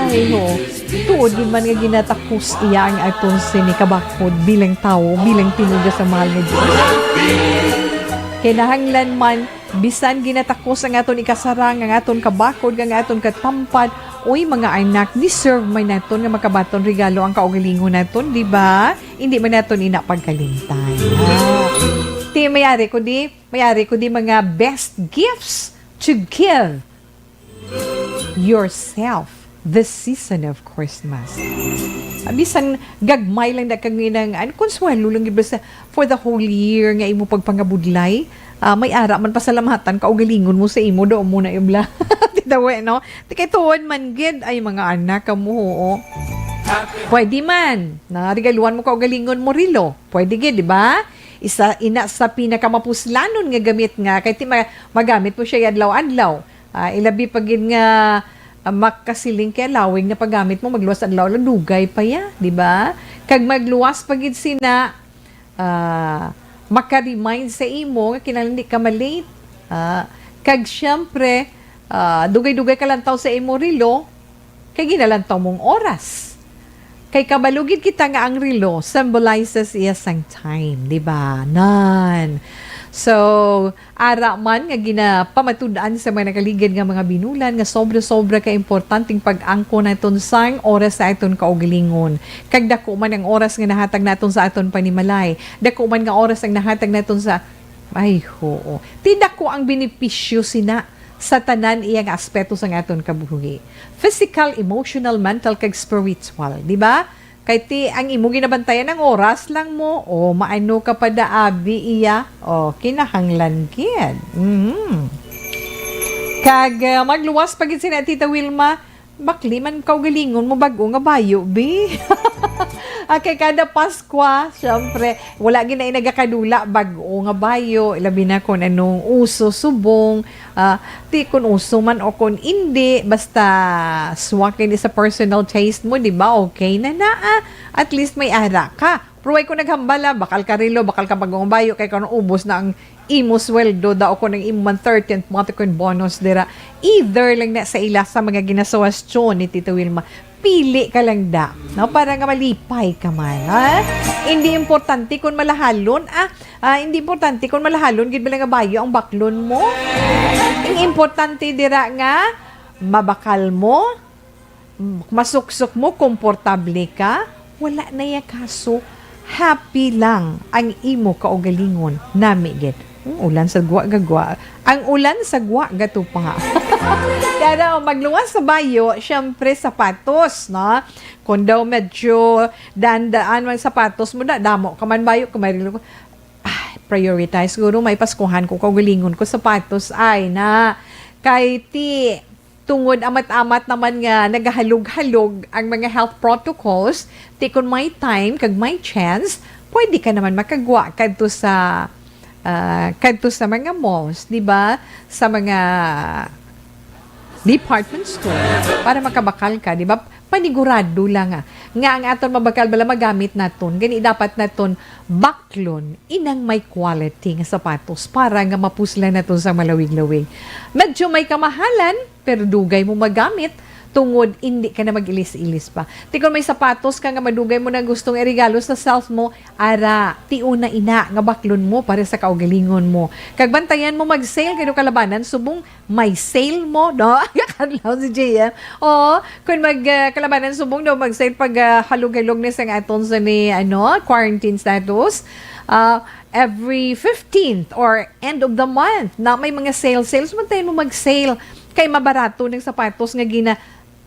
Ay, ho. Tuod gid man nga ginatakos iya ang aton sini kabakod bilang tawo, bilang tinuga sa mahal nga Dios. Kinahanglan man, bisan ginatakos ang aton ikasarang, ang aton kabakod, ang aton katampad, uy, mga anak, deserve man naton nga makabaton regalo ang kaugalingon naton, di ba? Hindi man naton ina pagkalimtan. Ah. Ti, may ari ko di, may ari ko di mga best gifts to give yourself this season of Christmas. Ah, bisan gagmay lang da kang inang, ano, konsuelo lang gid basta for the whole year nga imo pagpangabudlay. Ah, may ara man pasalamatan, kaugalingon mo sa imo, do mo na ibla. Titawe, no? Ti kay tuod man gid, ay, mga anak ka mo, oo. Pwede man, na regaluhan mo kaugalingon mo rilo. Pwede gid, di ba? Isa, ina sa pinakamapuslanon nga gamit nga, kay ti ma-, magamit mo siya adlaw-adlaw. Ah, ilabi pa gid nga, ah, makasiling kay lawig na paggamit mo, magluwas adlaw lang, dugay pa ya, di ba? Kag magluwas pa gid sina, ah, maka-remind sa imo nga kinahanglan di ka ma-late. Ah, kag siyempre, ah, dugay-dugay ka lantaw sa imo relo, kay ginalantaw mong oras. Kay kabalo gid kita nga ang relo symbolizes iya sang time, di ba? Nan. So, ara man nga ginapamatud-an sa mga nakaligid nga mga binulan nga sobra-sobra ka importanteng pag-angkon naton sang oras sa aton kaugalingon. Kag dako man ang oras nga nahatag naton sa aton panimalay, dako man nga oras ang nahatag naton sa, ay, oo. Ti dako ang benepisyo sina sa tanan iya nga aspeto sang aton kabuhi. Physical, emotional, mental, kag spiritual, di ba? Kay ti ang imo ginabantayan ang oras lang mo, o maano ka pa daabi iya, o kinahanglan gid. Mhm. Kag, ah, magluwas pa gid sina Tita Wilma, bakli man kaugalingon mo bag-o nga bayo, bi. Ah, kay kada Paskwa, syempre, wala gid na inagakadula bag-o nga bayo, labi na kung anong uso subong, ah, ti kun uso man o kun indi, basta swak ini sa personal taste mo, di ba? Okay na na, ah. At least may ara ka. Pero way ko naghambal, ah, bakal ka relo, bakal ka bag-o nga bayo, kay karon ubos na ang imo sweldo, daw ko nang imo man thirteenth month ko yung bonus dira. Either lang na sa ila sa mga ginasuwestyon ni Tito Wilma, pili ka lang da, no? Para nga malipay ka man, ha? Hindi importante kung malahalon, ah, ah, hindi importante kung malahalon gid ba lang nga bayo ang baklon mo. Ang importante dira nga mabakal mo, masuksok mo, komportable ka, wala na ya kaso. Happy lang ang imo kaugalingon, nami gid. Hmm, ulan sa gwa gagwa. Ang ulan sa gwa gatupa. Kaya magluwas sa bayo, syempre sapatos, no? Kung daw medyo daan-daan man sapatos mo na, damo ka man bayo, kung may relo ko, ah, prioritize siguro, may paskuhan ko, kaugalingon ko, sapatos, ay na. Kay ti, tungod amat-amat naman nga nagahalog-halog ang mga health protocols, ti kun may time kag may chance, pwede ka naman makagwa kadto sa, ah, kadto sa mga malls, di ba? Sa mga department store para makabakal ka, di ba? Panigurado lang, ah, nga ang aton mabakal bala magamit naton, gani dapat naton baklon inang may quality nga sapatos para nga mapuslan naton sa malawig-lawig. Medyo may kamahalan, pero dugay mo magamit tungod indi ka na mag-ilis-ilis pa. Ti kon may sapatos ka nga madugay mo na gustong iregalo sa self mo, ara, tion na ina nga baklon mo para sa kaugalingon mo. Kag bantayan mo mag-sale kay do kalabanan subong may sale mo, no? Kadlaw si J M. Oo, kung mag, ah, kalabanan subong daw, mag-sale pag, ah, halog-halog ni sang aton sa ni, ano, quarantine status. Ah, every fifteenth or end of the month na may mga sale. Sales man tayo mo mag-sale. Kay mabarato ng sapatos nga gina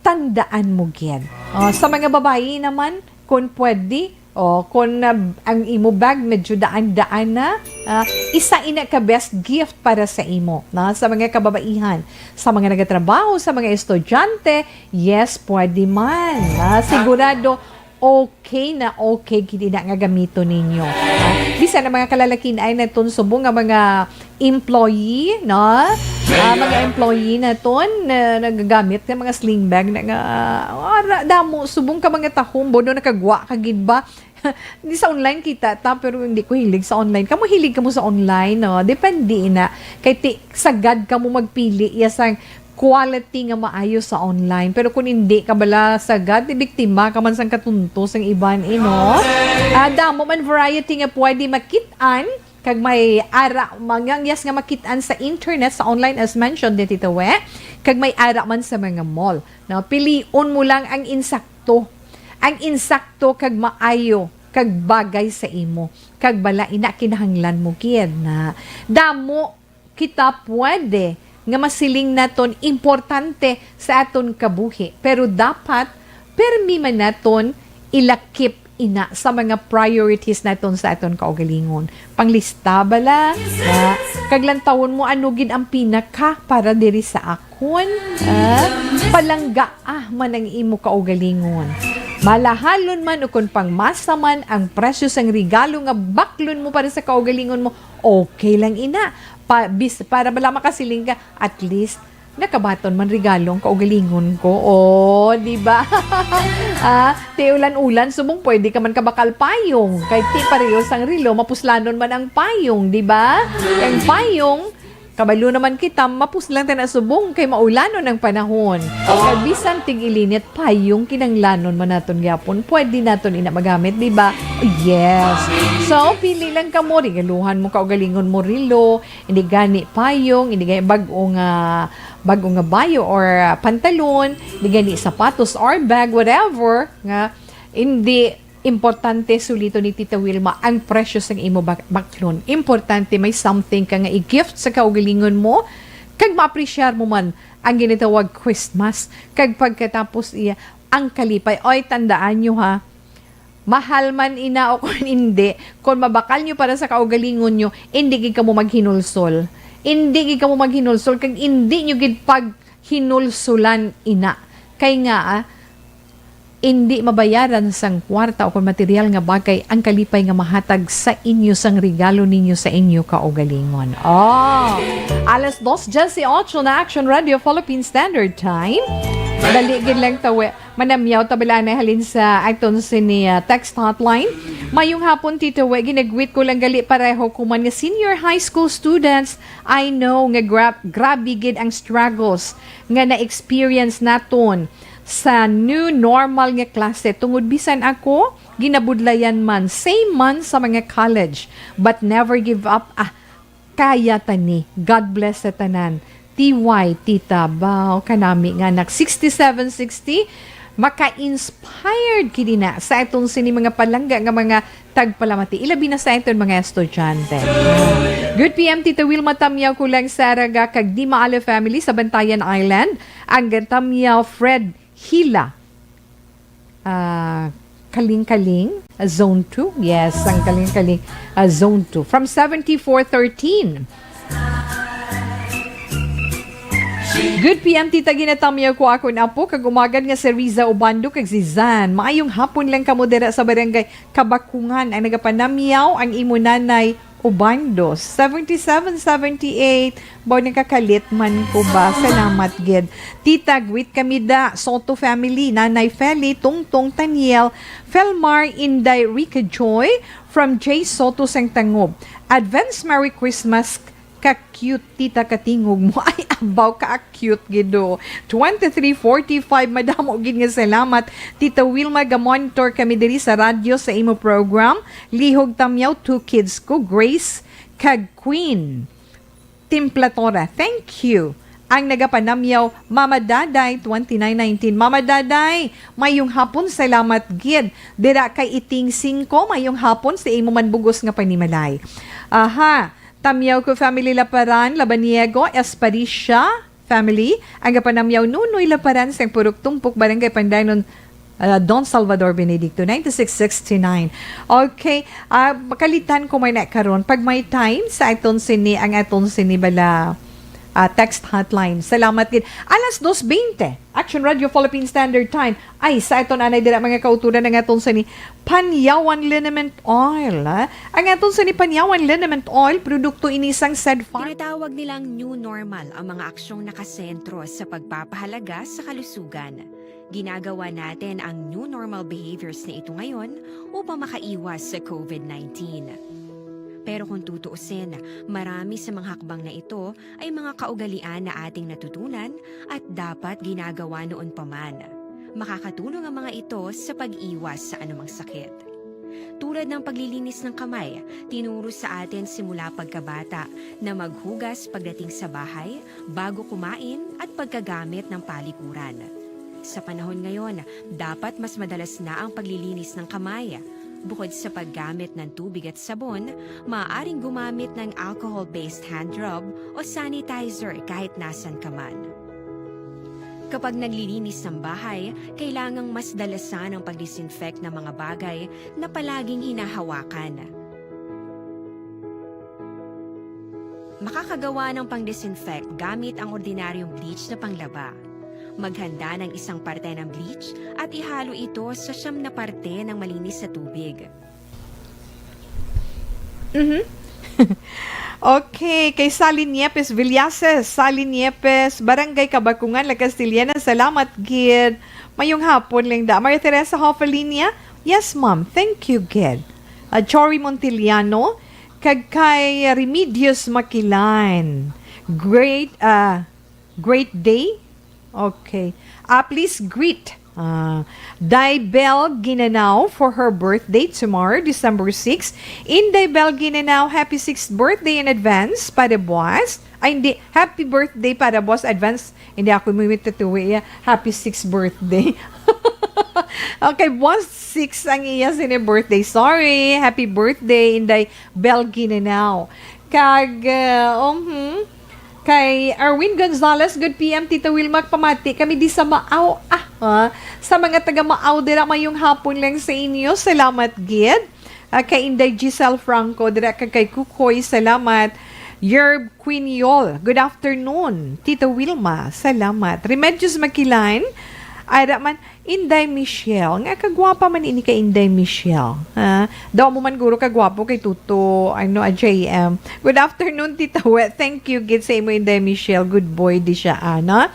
tandaan mo gid. Oh, sa mga babayi naman, kung pwede, oh, kung, ah, ang imo bag medyo daan-daan na, ah, isa ina ka best gift para sa imo, na sa mga kababaihan, sa mga nagatrabaho, sa mga estudyante, yes, pwede man. Ah, sigurado, okay na okay gid ina nga gamiton ninyo. Ah, bisan ang mga kalalakin ay naton subong nga mga employee, no? Ah, mga employee naton na nagagamit ng mga sling bag na nga, ah, ara, damo, subong ka mga tahom, bono nakagwa ka gid ba? Di sa online kita ta, pero hindi ko hilig sa online. Kamo hilig kamo sa online, no? Depende na. Kay ti, sagad kamo magpili, iya sang quality nga maayo sa online. Pero kung hindi ka bala sagad, di biktima ka man sang katunto sang iban, eh, no? Ah, damo man variety nga pwede makit-an, kag may ara, mangangyas nga makit-an sa internet, sa online, as mentioned ni Tita We, kag may ara man sa mga mall. No? Pilion mo lang ang insakto. Ang insakto kag maayo, kag bagay sa imo. Kag bala ina kinahanglan mo gid na damo kita pwede nga masiling naton importante sa aton kabuhi, pero dapat permi man naton ilakip ina sa mga priorities naton sa aton kaugalingon. Panglista bala, na, kag lantawon mo ano gid ang pinaka para diri sa akon. Ah, palangga ah man ang imo kaugalingon. Malahalon man o kon pangmasa man ang presyo sang regalo nga baklon mo para sa kaugalingon mo, okay lang ina. Pa, bis, para bala makasiling ka, at least nakabaton man regalo ang kaugalingon ko. Oh, di ba? Ah, ti ulan-ulan, subong pwede ka man kabakal payong. Kay ti pareho sang relo, mapuslanon man ang payong, di ba? Ang payong, kabalo naman kita, mapuslan ta na subong kay maulanon ang panahon. Kag bisan tig-ilinit, payong kinanglanon man naton gyapon. Pwede naton ina magamit, di ba? Yes. So, pili lang kamo, regaluhan mo kaugalingon mo relo, hindi gani payong, hindi gani bag-o nga, bag-o nga bayo or, ah, pantalon, hindi gani sapatos or bag, whatever, nga hindi importante, sulito ni Tita Wilma, ang presyo sang imo bak-, baklon. Importante may something ka nga i-gift sa kaugalingon mo, kag maapresyar mo man ang ginatawag Christmas, kag pagkatapos iya, ang kalipay. Oy, tandaan nyo ha, mahal man ina o kung hindi, kung mabakal nyo para sa kaugalingon nyo, hindi gid kamo maghinulsol. Hindi gid kamo maghinulsol, kag hindi nyo gid paghinulsulan ina. Kay nga, ah, hindi mabayaran sang kwarta o kon material nga bagay ang kalipay nga mahatag sa inyo sang regalo ninyo sa inyo kaugalingon. Oh, alas dos dieciocho na Action Radio Philippine Standard Time. Dali gid lang tawi. Manamyaw ta bala na halin sa aton sini, ah, text hotline. Mayong hapon, Tito We. Ginagwit ko lang gali pareho ko man nga senior high school students. I know nga gra-, grabe gid ang struggles nga na-experience naton sa new normal nga klase. Tungod bisan ako, ginabudlayan man, same man sa mga college, but never give up. Ah, kaya ta ni. God bless sa tanan. T Y, tita, baw, kanami nga anak. Sixty-seven sixty, maka-inspired kini na sa atong sini mga palangga nga mga tagpalamati. Ilabi na sa aton mga estudyante. Good P M, Tita Wilma Tamyaw, Kulang Saraga, kag Dima Ale family sa Bantayan Island. Ang Tamyaw Fred Hila. Ah, Kaling-Kaling, ah, Zone two. Yes, ang Kaling-Kaling, ah, Zone two. From seventy-four thirteen. Good P M, Tita, ginatamyaw ko akon apo, kag umagad nga si Riza Obando kag si Zan. Maayong hapon lang kamo dira sa barangay Kabakungan. Ang nagapanamyaw ang imo nanay Ubandos, seventy-seven seventy-eight. Baw, nakakalit man ko ba? Salamat gid. Tita, greet kami da, Soto family, Nanay Feli, Tungtong, Taniel, Felmar, Inday, Rica Joy, from J Soto sang Tangob. Advance Merry Christmas, ka-cute, Tita, katingog mo. Ay, abaw ka cute gid, oh. Twenty-three forty-five, madamo gid nga salamat. Tita Wilma, ga-monitor kami diri sa radyo sa imo program. Lihog Tamyaw, two kids ko, Grace kag Queen Timplatora. Thank you. Ang nagapanamyaw, Mama Daday, twenty-nine nineteen. Mama Daday, mayong hapon, salamat gid. Dira kay Iting Singko, mayong hapon sa imo man bugos nga panimalay. Aha, Tamyaw ko family, Laparan, Labaniego, Esparicia family, ang gapanamyaw, Nunoy Laparan, sang Purok Tumpok, Barangay Pandanon, ah, Don Salvador Benedicto, ninety-six sixty-nine. Okay, ah, makalitan ko man na karon. Pag may time, sa aton sini, ang aton sini bala, ah, text hotline. Salamat gid. Alas dos veinte, Action Radio Philippine Standard Time. Ay, sa aton anay dira, mga kauturan, ang aton sini Panyawan Liniment Oil, ha? Ang aton sini Panyawan Liniment Oil, produkto ini sang Seed Farm. Tinatawag nilang new normal ang mga aksyong nakasentro sa pagpapahalaga sa kalusugan. Ginagawa natin ang new normal behaviors na ito ngayon upang makaiwas sa covid nineteen. Pero kung tutuusin, marami sa mga hakbang na ito ay mga kaugalian na ating natutunan at dapat ginagawa noon pa man. Makakatulong ang mga ito sa pag-iwas sa anumang sakit. Tulad ng paglilinis ng kamay, tinuro sa atin simula pagkabata na maghugas pagdating sa bahay, bago kumain, at pagkagamit ng palikuran. Sa panahon ngayon, dapat mas madalas na ang paglilinis ng kamay. Bukod sa paggamit ng tubig at sabon, maaaring gumamit ng alcohol-based hand rub o sanitizer kahit nasan ka man. Kapag naglilinis ng bahay, kailangang mas dalasan ang pag-disinfect ng mga bagay na palaging hinahawakan. Makakagawa ng pang-disinfect gamit ang ordinaryong bleach na panglaba. Maghanda ng isang parte ng bleach at ihalo ito sa siyam na parte ng malinis na tubig. Mhm. Okay, kay Sally Niepes Villases, Sally Niepes, Barangay Kabakungan, La Castellana, salamat gid. Mayong hapon, Linda. Maria Teresa Hofelinia, yes, ma'am. Thank you gid. Ah, Jory Montiliano, kag kay Remedios Makilan. Great, ah, great day. Okay. Ah, please greet, ah, Day Bel Ginanao for her birthday tomorrow, December six. Inday Bel Ginanao, happy sixth birthday in advance, para buwas. Ay, hindi. Happy birthday para buwas, advance. Hindi ako may matutuwi, ah. Happy sixth birthday. Okay, buwas six ang iya sini birthday. Sorry. Happy birthday, Inday Bel Ginanao. Kag, ah, mhm. Kay Erwin Gonzalez, good P M, Tita Wilma, pamati kami di sa Maaw. Ah, ha? Sa mga taga Maaw, dira, mayong hapon lang sa inyo. Salamat gid. Ah, kay Inday Giselle Franco, dira, kag kay Kukoy, salamat. Yerb Quiniol, good afternoon. Tita Wilma, salamat. Remedios Makilan, ara man, Inday Michelle, nga kagwapa man ini kay Inday Michelle. Ha? Daw mo man guro kagwapo kay Tuto, ano, a J M. Good afternoon, Tita We. Thank you gid sa imo, Inday Michelle. Good boy di siya, ana.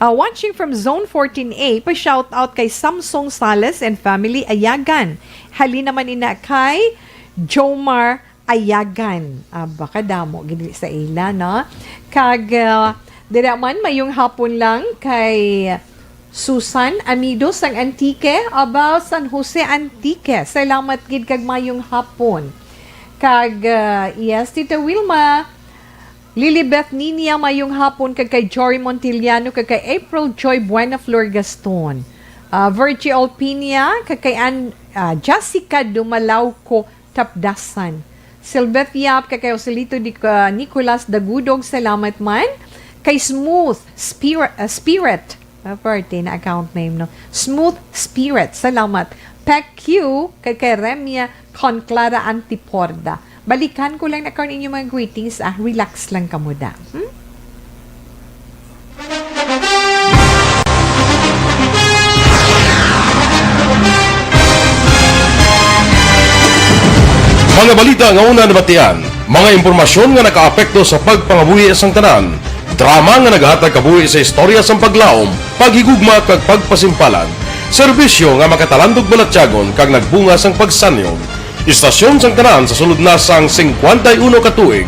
Ah, watching from Zone fourteen A, pa-shout out kay Samsung Sales and family, Ayagan. Halin naman ina kay Jomar Ayagan. Ah, baka damo gid sa ila, no? Kag, ah, dira man, mayong hapon lang kay Susan Amido sang Antique, about San Jose, Antique. Salamat gid kag mayong hapon. Kag, ah, yes, Tita Wilma, Lilibeth Ninia, mayong hapon, kag kay Jory Montiliano, kag kay April Joy Buena Flor Gaston. Ah, Virgie Olpinia, kag kay An-, ah, Jessica Dumalawco Tapdasan. Silveth Yap, kay, kay Joselito Di-, ah, Nicolas Dagudog, salamat man. Kay Smooth Spirit, ah, Spirit, ah, parte na account name, no? Smooth Spirit, salamat. Pek Q, kay, kay Remia Conclara Antiporda. Balikan ko lang na karon inyo mga greetings, ah. Relax lang kamo da. Hmm? Mga balita nga una nabatian. Mga impormasyon nga nakaapekto sa pagpangabuhi sang tanan. Drama nga nagahatag kabuhi sa istorya sang paglaom, paghigugma, kag pagpasimpalan. Serbisyo nga makatalandog balatyagon kag nagbunga sang pagsanyog. Istasyon sang tanan sa sulod na sang singkwenta y uno ka tuig.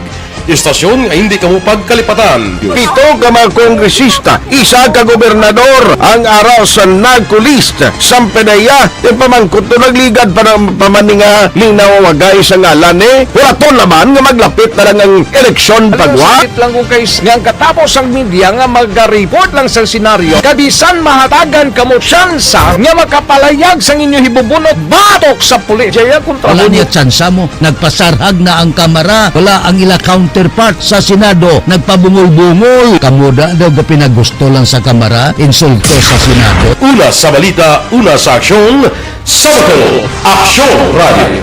Istasyon nga hindi kamo pagkalipatan. Pito ka mga kongresista, isa ka gobernador ang ara sa NAGCO list. Sampe na iya, ti pamangkot to nagligad pa ng pamaninga ning nawawagay sa ngalan ni. Wala to laman nga maglapit na lang ang eleksyon pagwa. Sakit lang kung kay nga ang katapos ang media nga magareport lang sa senaryo, kabisan mahatagan kamo tsansa nga makapalayag sang inyo hibubunot batok sa pulis. Jaya kontra Wala mo niya tsansa mo. Nagpasarhag na ang Kamara. Wala ang ila counterpart sa Senado. Nagpabungol-bungol. Kamo da daw gapinagusto lang sa Kamara, insulto sa Senado. Una sa balita, una sa aksyon, sa Bacolod, Aksyon Radio.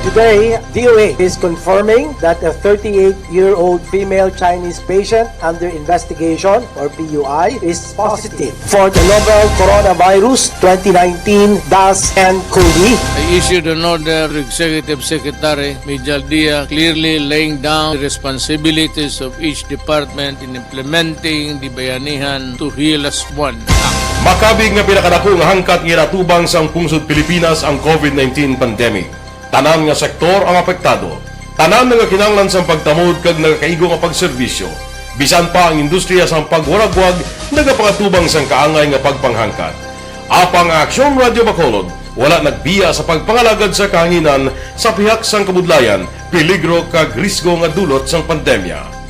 Today, D O A is confirming that a thirty-eight-year-old female Chinese patient under investigation, or P U I, is positive for the novel coronavirus twenty nineteen dash N COVID. I issued an order to Executive Secretary Mijal Dia, clearly laying down the responsibilities of each department in implementing the Bayanihan to Heal As One Act. Makabig nga pinakadako nga hangkat nga ginatubang sang pungsod Pilipinas ang COVID nineteen pandemic. Tanan nga sektor ang apektado. Tanan nga kinahanglan sang pagtamod kag nagakaigo nga pagserbisyo. Bisan pa ang industriya sang pagwaragwag nagapangatubang sang kaangay nga pagpanghangkat. Apang ang Aksyon Radio Bacolod wala nagbiya sa pagpangalagad sa kahanginan sa pihak sang kabudlayan, peligro kag risgo nga dulot sang pandemya.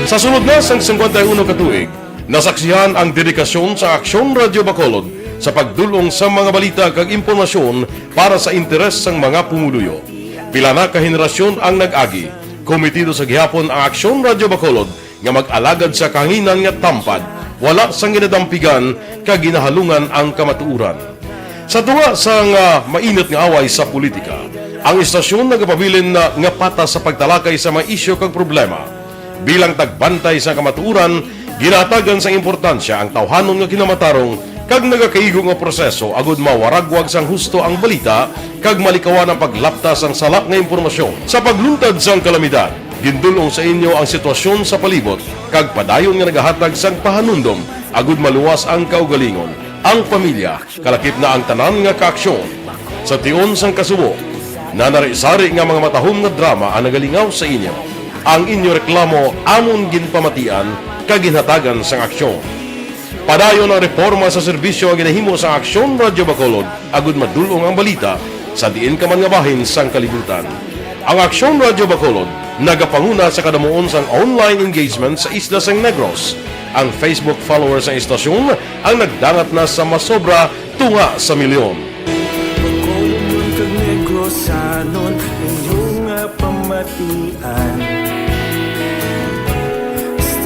Sa sulod na sang singkwenta y uno ka tuig, nasaksihan ang dedikasyon sa Aksyon Radio Bacolod sa pagdul-ong sa mga balita kag impormasyon para sa interes sang mga pumuluyo. Pila na ka henerasyon ang nag-agi, kometido sa gihapon ang Aksyon Radio Bacolod nga mag-alagad sa kahanginan nga tampad, wala sang ginadampigan kag ginahalungan ang kamatuoran. Sa tunga sang, ah, mainit nga away sa politika, ang istasyon nagapabilin na nga patas sa pagtalakay sa mga isyu kag problema. Bilang tagbantay sa kamatuoran, ginahatagan sang importansya ang tawhanon nga kinamatarong kag nagakaigo nga proseso agud mawaragwag sang husto ang balita kag malikawan ang paglapta sang sala nga impormasyon. Sa pagluntad sang kalamidad, gindul-ong sa inyo ang sitwasyon sa palibot kag padayon nga nagahatag sang pahanumdom agud maluwas ang kaugalingon, ang pamilya, kalakip na ang tanan nga kaaksyon. Sa tion sang kasubo, nanari-sari nga mga matahom nga drama ang nagalingaw sa inyo. Ang inyo reklamo amon ginpamatian kag ginhatagan sang aksyon. Padayon ang reporma sa serbisyo nga ginahimo sa Aksyon Radio Bacolod agud madul-ong ang balita sa diin ka man nga bahin sang kalibutan. Ang Aksyon Radio Bacolod nagapanguna sa kadamuon sang online engagement sa isla sang Negros. Ang Facebook followers sang istasyon ang nagdangat na sa masobra tunga sa milyon. Bacolodnon kag Negrosanon, inyo nga pamatian.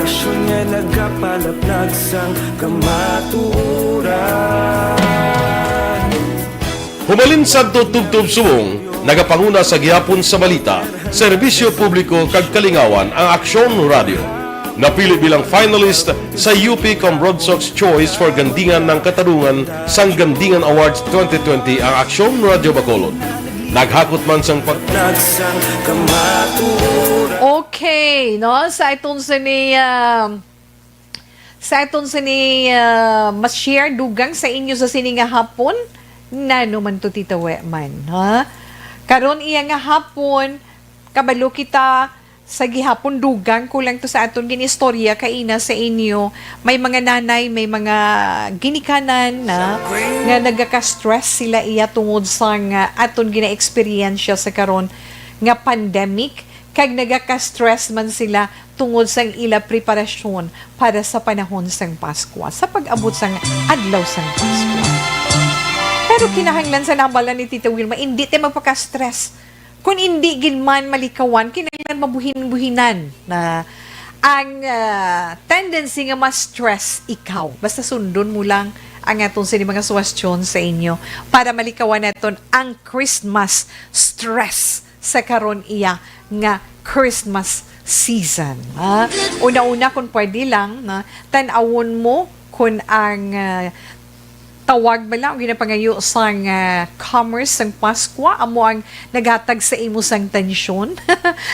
Istasyon nga nagapalaplag sang kamatuoran. Humalin sadto tubtob subong, nagapanguna sa gihapon sa balita, serbisyo publiko kag kalingawan ang Aksyon Radio. Napili bilang finalist sa U P Cambrodsoc's Choice for Gandingan ng Katarungan sang Gandingan Awards twenty twenty ang Aksyon Radio Bacolod. Naghakot man sang pag- Nagsang kamatuoran. Okay, no? Sa itong sini, ah, sa itong sini, ah, mas share dugang sa inyo sa sini nga hapon, nano man to, Tita Weman, ha? Karon iya nga hapon, kabalo kita, sa gihapon dugang ko lang to sa aton ginistorya kaina sa inyo. May mga nanay, may mga ginikanan na nga nagaka-stress sila iya tungod sa nga aton gina-eksperyensya sa karon nga pandemic, kag nagaka-stress man sila tungod sang ila preparasyon para sa panahon sang Paskwa, sa pag-abot sang adlaw sang Paskwa. Pero kinahanglan sa nabala ni Tita Wilma, hindi tayo magpaka-stress. Kung hindi gid man malikawan, kinahanglan mabuhin-buhinan na ang, ah, tendency nga ma-stress ikaw. Basta sundon mo lang ang aton sini mga suwestyon sa inyo para malikawan naton ang Christmas stress sa karon iya nga Christmas season. Ah, una-una, kung pwede lang, na tan-awon mo kung ang, ah, tawag bala o ginapangayo sang, ah, commerce sang Paskwa amo ang naghatag sa imo sang tensyon.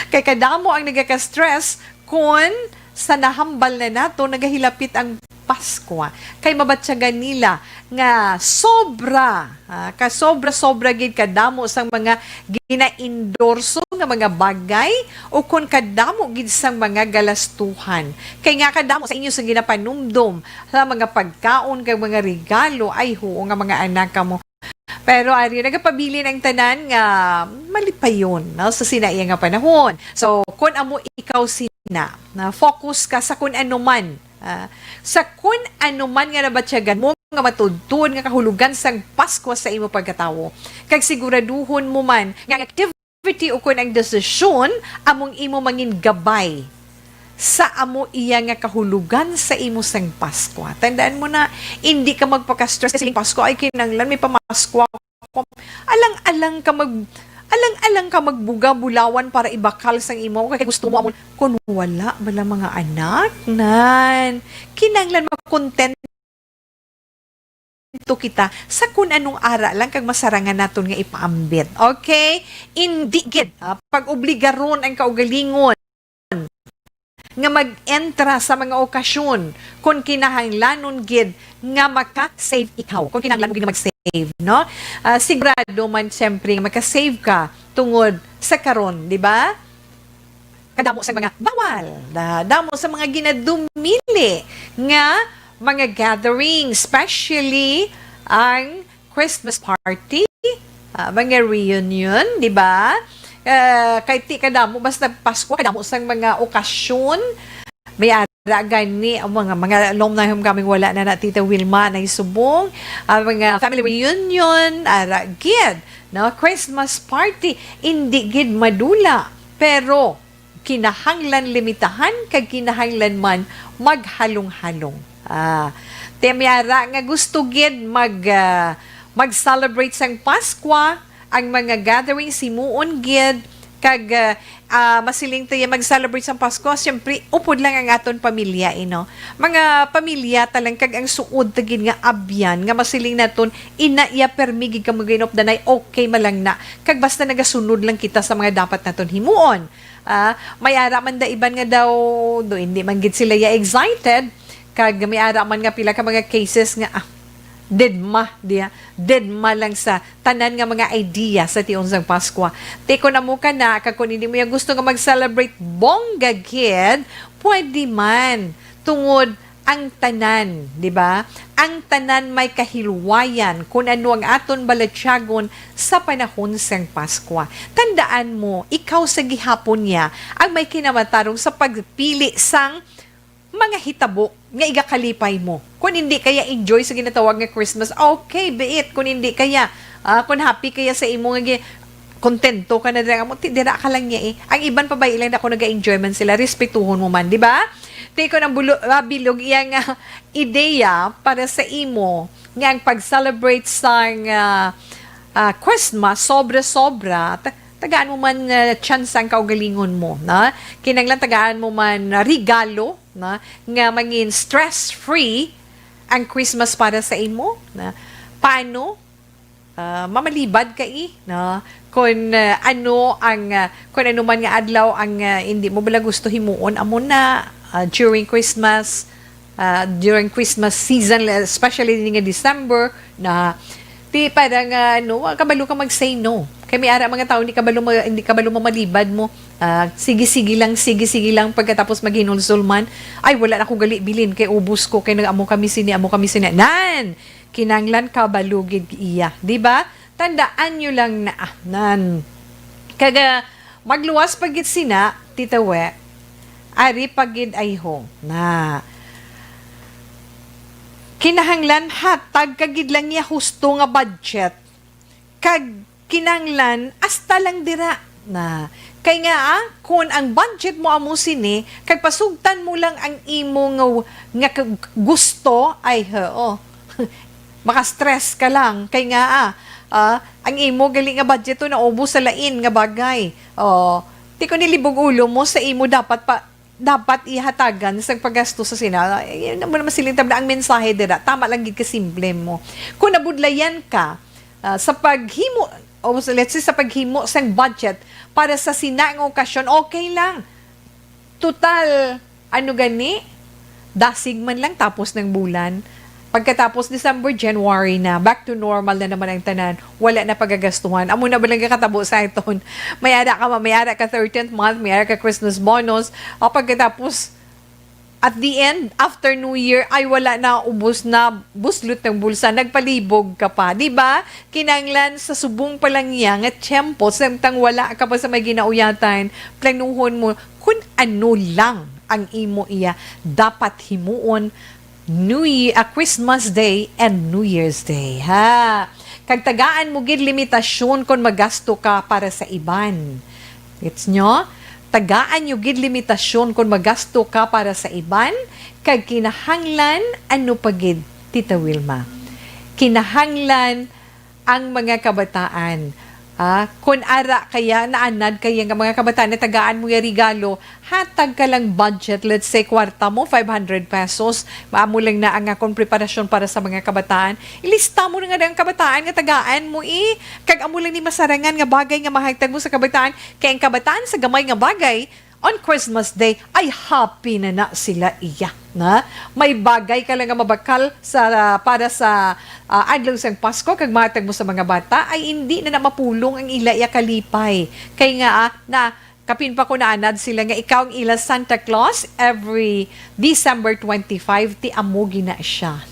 Kay kadamo ang nagaka-stress kun sa nahambal na nato nagahilapit ang Paskwa. Kay mabatyagan nila nga sobra, ah, ka sobra-sobra gid kadamo sang mga ginaendorso nga mga bagay o kon kadamo gid sang mga galastuhan. Kay nga kadamo sa inyo sang ginapanumdom sa mga pagkaon kag mga regalo, ay huo nga mga anak kamo. Pero ari, nagapabilin ang tanan nga malipayon, no, sa sina iya nga panahon. So, kun amo ikaw sina, na focus ka sa kun ano man, ah, sa kun ano man nga nabatyagan mo nga matuod-tuod nga kahulogan sang Paskwa sa imo pagkatawo. Kag siguraduhon mo man nga ang activity o kun ang desisyon among imo mangin gabay sa amo iya nga kahulogan sa imo sang Paskwa. Tandaan mo na, hindi ka magpaka-stress kasi Paskwa ay kinahanglan may pamaskwa. Alang-alang ka mag alang-alang ka magbuga bulawan para ibakal sang imo kay gusto mo amo kun wala bala mga anak nan kinahanglan makontento kita sa kun anong ara lang kag masarangan naton nga ipaambit. Okay? Indi gid, ah, pag-obligaron ang kaugalingon nga mag-entra sa mga okasyon kon kinahanglanon gid nga maka-save ikaw, kon kinahanglan mo gid nga mag-save, no? Ah, sigurado man, siyempre, nga maka-save ka tungod sa karon, di ba? Kadamo sa mga bawal, da-, damo sa mga ginadumili nga mga gathering, especially ang Christmas party, ah, mga reunion, di ba? Ah, kay ti kadamo, basta Pasko, kadamo sang mga okasyon. May ara gani ang mga, mga alumni homecoming, wala na na Tita Wilma na isubong. Ang mga family reunion, ara gid, no? Christmas party, indi gid madula. Pero, kinahanglan limitahan kag kinahanglan man maghalong-halong. Ah, ti may ara nga gusto gid mag, ah, mag-celebrate sang Paskwa, ang mga gatherings himuon gid, kag, ah, ah, masiling ta ya mag-celebrate sang Paskwa, siyempre, upod lang ang aton pamilya, eh, no? Mga pamilya ta lang, kag ang suod ta gid nga abyan, nga masiling naton, ina iya permi gid kamo ginupdanay, okay man lang na. Kag basta nagasunod lang kita sa mga dapat naton himuon. Ah, may ara man da iban nga daw, do, hindi man gid sila ya excited, kag may ara man nga pila ka mga cases nga, ah, dedma, diya, dedma lang sa tanan nga mga idea sa tion sang Paskwa. Ti kon amo ka na, kag kon hindi mo ya gusto nga mag-celebrate bongga gid, pwede man, tungod ang tanan, di ba? Ang tanan may kahilwayan kun ano ang aton balatyagon sa panahon sang Paskwa. Tandaan mo, ikaw sa gihapon niya ang may kinamatarong sa pagpili sang mga hitabo nga igakalipay mo. Kung hindi kaya enjoy sa ginatawag nga Christmas, okay, be it. Kung hindi kaya, ah, kung happy kaya sa imo nga gi-, kontento ka na dira mo, ti-, dira ka lang niya eh. Ang iban pa ba ilang ako naga-enjoy man sila, respetuhon mo man, di ba? Ti kon ang bulo-, ah, bilog iya nga ideya para sa imo nga ang pag-celebrate sang, ah, ah, Christmas, sobra-sobra, ta-, tagaan mo man, ah, chance ang kaugalingon mo, na? Kinanglan tagaan mo man, ah, regalo, na? Nga mangin stress-free ang Christmas para sa imo, na? Paano? Ah, mamalibad ka, eh, no? Kung, ah, ano ang, ah, kung ano man nga adlaw ang, ah, hindi mo bala gusto himuon, amo na, ah, during Christmas, ah, during Christmas season, especially ni nga December, na ti parang, ah, ano, wa kabalo ka mag-say no. Kay may ara mga tao, hindi kabalo ma-, hindi kabalo mamalibad mo. Ah, sige, sige lang, sige, sige lang. Pagkatapos maghinulsol man, "Ay, wala na ko gali bilin, kay ubos ko, kay nag-amo kami sini, amo kami sini." Nan! Kinanglan kabalo gid iya, di ba? Tandaan nyo lang na, ah, nan. Kaga, magluwas pa gid sina, Tita We, ari pa gid ay ho, na. Kinahanglan hatag ka gid lang niya husto nga budget. Kag kinahanglan, hasta lang dira. Na, kay nga, ah, kun ang budget mo amo sini, kag pasugtan mo lang ang imo nga, nga kag-, gusto, ay, ho, maka-stress ka lang. Kay nga, ah, ah, ang imo gali nga budget to naubos sa lain nga bagay. Oh, Ti kon nilibog ulo mo sa imo dapat pa, dapat ihatagan sa paggasto sa sina. Eh, yun mo naman siling tabla ang mensahe dira. Tama lang gid ka simple mo. Kung nabudlayan ka, ah, sa paghimo, o let's say, sa paghimo sang budget para sa sina nga okasyon, okay lang. Total, ano gani? Dasig man lang tapos ng bulan. Pagkatapos December, January na. Back to normal na naman ang tanan. Wala na pagagastuhan. Amo na ba lang katabo sa aton? May ara ka, ma-, may ara ka thirteenth month, may ara ka Christmas bonus. O pagkatapos, at the end, after New Year, ay wala na, ubos na, buslot ng bulsa, nagpalibog ka pa. Di ba? Kinanglan sa subong pa lang niya nga tiyempo, samtang wala ka pa sa may ginauyatan, planuhon mo kung ano lang ang imo iya dapat himuon New Year, ah, Christmas Day and New Year's Day, ha? Kag tagaan mo gid limitasyon kon magasto ka para sa iban. Gets nyo? Tagaan nyo gid limitasyon kon magasto ka para sa iban, kag kinahanglan, ano pa gid, Tita Wilma? Kinahanglan ang mga kabataan. Ah, kun ara kaya, naanad kaya nga mga kabataan, natagaan mo ya regalo, hatag ka lang budget, let's say, kwarta mo, five hundred pesos, maamo lang na ang akong preparasyon para sa mga kabataan. Ilista mo na nga ang kabataan nga tagaan mo, eh. Kag amo lang ni masarangan nga bagay nga mahatag mo sa kabataan, kay ang kabataan sa gamay nga bagay, on Christmas Day, ay happy na na sila iya, na may bagay ka lang nga mabakal sa, para sa, ah, adlaw sang Pasko, kag mahatag mo sa mga bata, ay hindi na na mapulong ang ila iya kalipay. Kay nga, ah, na, kapin pa ko naanad sila nga ikaw ang ila Santa Claus every December twenty-five, ti amo gina siya.